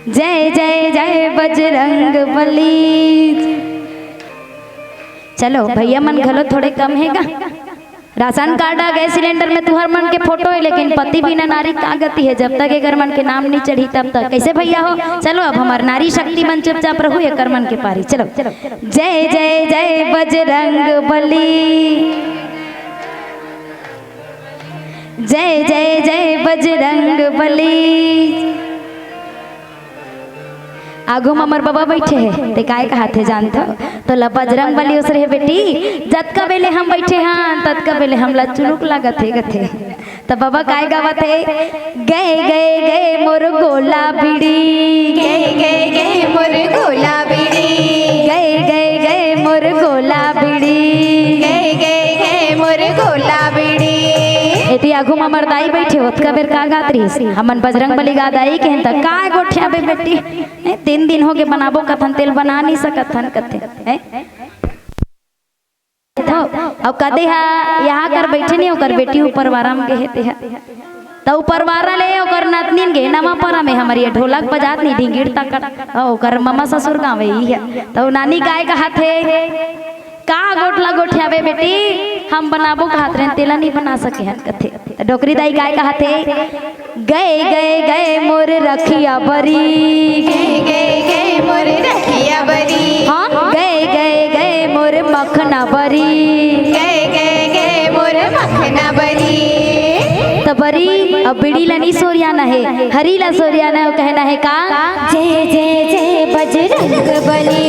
जय जय जय बजरंग बली। चलो, भैया मन घलो थोड़े कम है गा। राशन कार्ड आ, गैस सिलेंडर में तुहर मन के फोटो है, लेकिन पति बिना नारी का गति है? जब तक एकर मन के नाम नहीं चढ़ी तब तक। कैसे भैया हो? चलो, अब हमर नारी शक्ति मन चुपचाप रहू, एकर मन के पारी। चलो, जय जय जय बजरंग बली, जय जय जय बजरंग बली। आगू म हमर बबा बैठे हे, ते काय कहाथे जानथो? तोला बजरंग बली ओसरे हे बेटी, जतका बेले हम बैठे हन, ततका बेले हमला चुनुक लागत हे, कथे। त बबा काय गावत हे? गए गए गए मोर गोला बीड़ी, गए गए गए मोर गोला बीड़ी, गए गए गए मोर गोला बीड़ी, गए गए गए मोर गोला बीड़ी। एती आगू म हमर दाई बैठे, ओतका बेर का गात रहिस? हमन बजरंग बली गा दाई कहेन त, "काय गोठियाबे बेटी? ए, तीन दिन होगे बनाबो कथन, तेला बना नहीं सकत हन," कथे। हैं? तो, अउ कदे हा यहाँ कर बैठे नहीं, ओकर बेटी ऊपर वारा म गे हे तेहा। त ऊपर वारा ले ओकर नतनीन गे नवा पारा में हमर ये ढोलक बजात नहीं, ढिंगीर तकड़। अउ ओकर ममा ससुर गाँव ही है। त नानी काय कहाथे? का गोठला गोठियाबे बेटी, हम बनाबो कहत रहेन, तेला नहीं बना सके हन, कथे। त डोकरी दाई काय कहाथे? गए गए गए मोर रखिया बरी, गए गए गए मोर रखिया बरी, हाँ, गए गए गए मोर मखना बरी, गए गए गए मोर मखना बरी। त बरी अब बीड़ी ला नहीं सोरियाना हे, हरी ला सोरियाना हे, कहना हे का? जय जय जय बजरंग बली,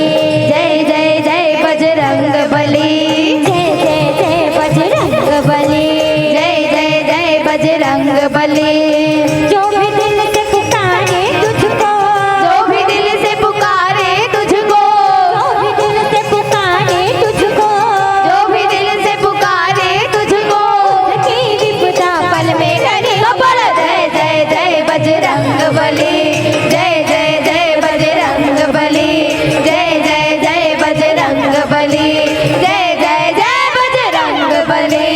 जय जय जय बजरंग बली, जय जय जय बजरंग बली, जय जय जय बजरंग बली। जो भी दिल से पुकारे तुझको, जो भी दिल से पुकारे तुझको, जो भी दिल से पुकारे तुझको, जो भी दिल से पुकारे तुझको, की विपदा पल में टले। जय जय जय बजरंग बली, जय जय जय बजरंग बली, जय जय जय बजरंग बली, जय जय जय बजरंग बली।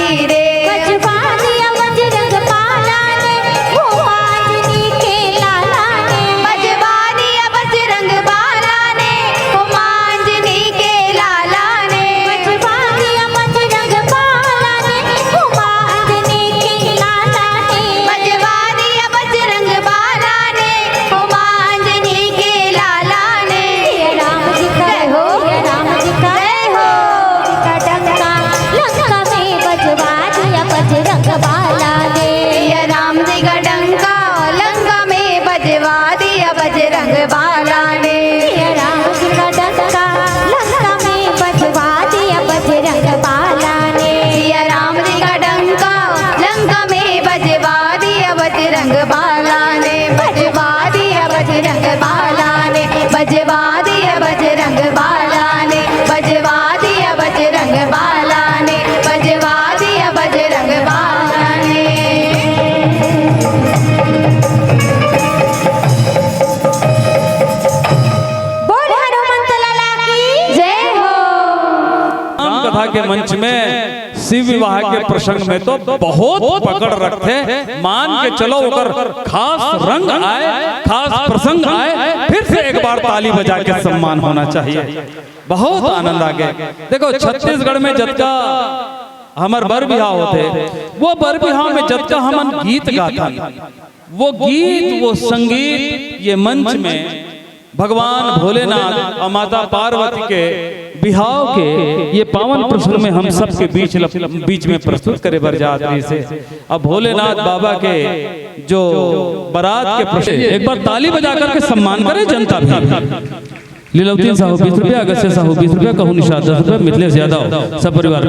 बजवा दिया बजरंग बाला ने, हनुमान जी के लाला ने। बजवा दिया बजरंग बाला ने, हनुमान जी के लाला ने। बजवा दिया बजरंग बाला ने, हनुमान जी के लाला ने। बजवा दिया बजरंग बाला ने, हनुमान जी के लाला ने। सिया राम जी का जय हो। सिया राम जी का जय हो। का डंका लंका में बजवा दिया बजरंग बाला ने। सिया राम जी का डंका लंका में बजवा दिया बजरंग बाला ने। सिया राम जी का डंका लंका में बजवा दिया बजरंग बाला ने। सिया राम जी का डंका लंका में बजवा दिया बजरंग बाला ने। बजवा दिया बजरंग बाला ने। बजवा दिया बजरंग बाला ने। बजवा दिया बजरंग बाला ने। बजवा दिया बजरंग बाला ने। बोल हनुमंत लाला की जय हो। राम कथा के मंच में शिव विवाह के प्रसंग में तो बहुत पकड़ रखथे। मान के चलो, ओकर खास रंग आए, खास प्रसंग आए, फिर से एक बार ताली बजा के सम्मान होना चाहिए। बहुत आनंद आ गए। देखो, छत्तीसगढ़ में जतका हमर बर बिहाव होथे, वो बर बिहाव में जतका हमन गीत गाथन, वो गीत, वो संगीत ये मंच में भगवान भोलेनाथ और माता पार्वती के बिहाव के ये पावन प्रसंग में हम सबके बीच ल-, बीच में प्रस्तुत करे बर जात रहिसे। अब भोलेनाथ बाबा के जो बारात के प्रसंग, एक बार ताली बजा करके सम्मान करे जनता भी। लीलावतीन साहू बीस रुपया, अगस्त्य साहू बीस रुपया, कहू निषाद दस रुपया, मिथिलेश यादव सब परिवार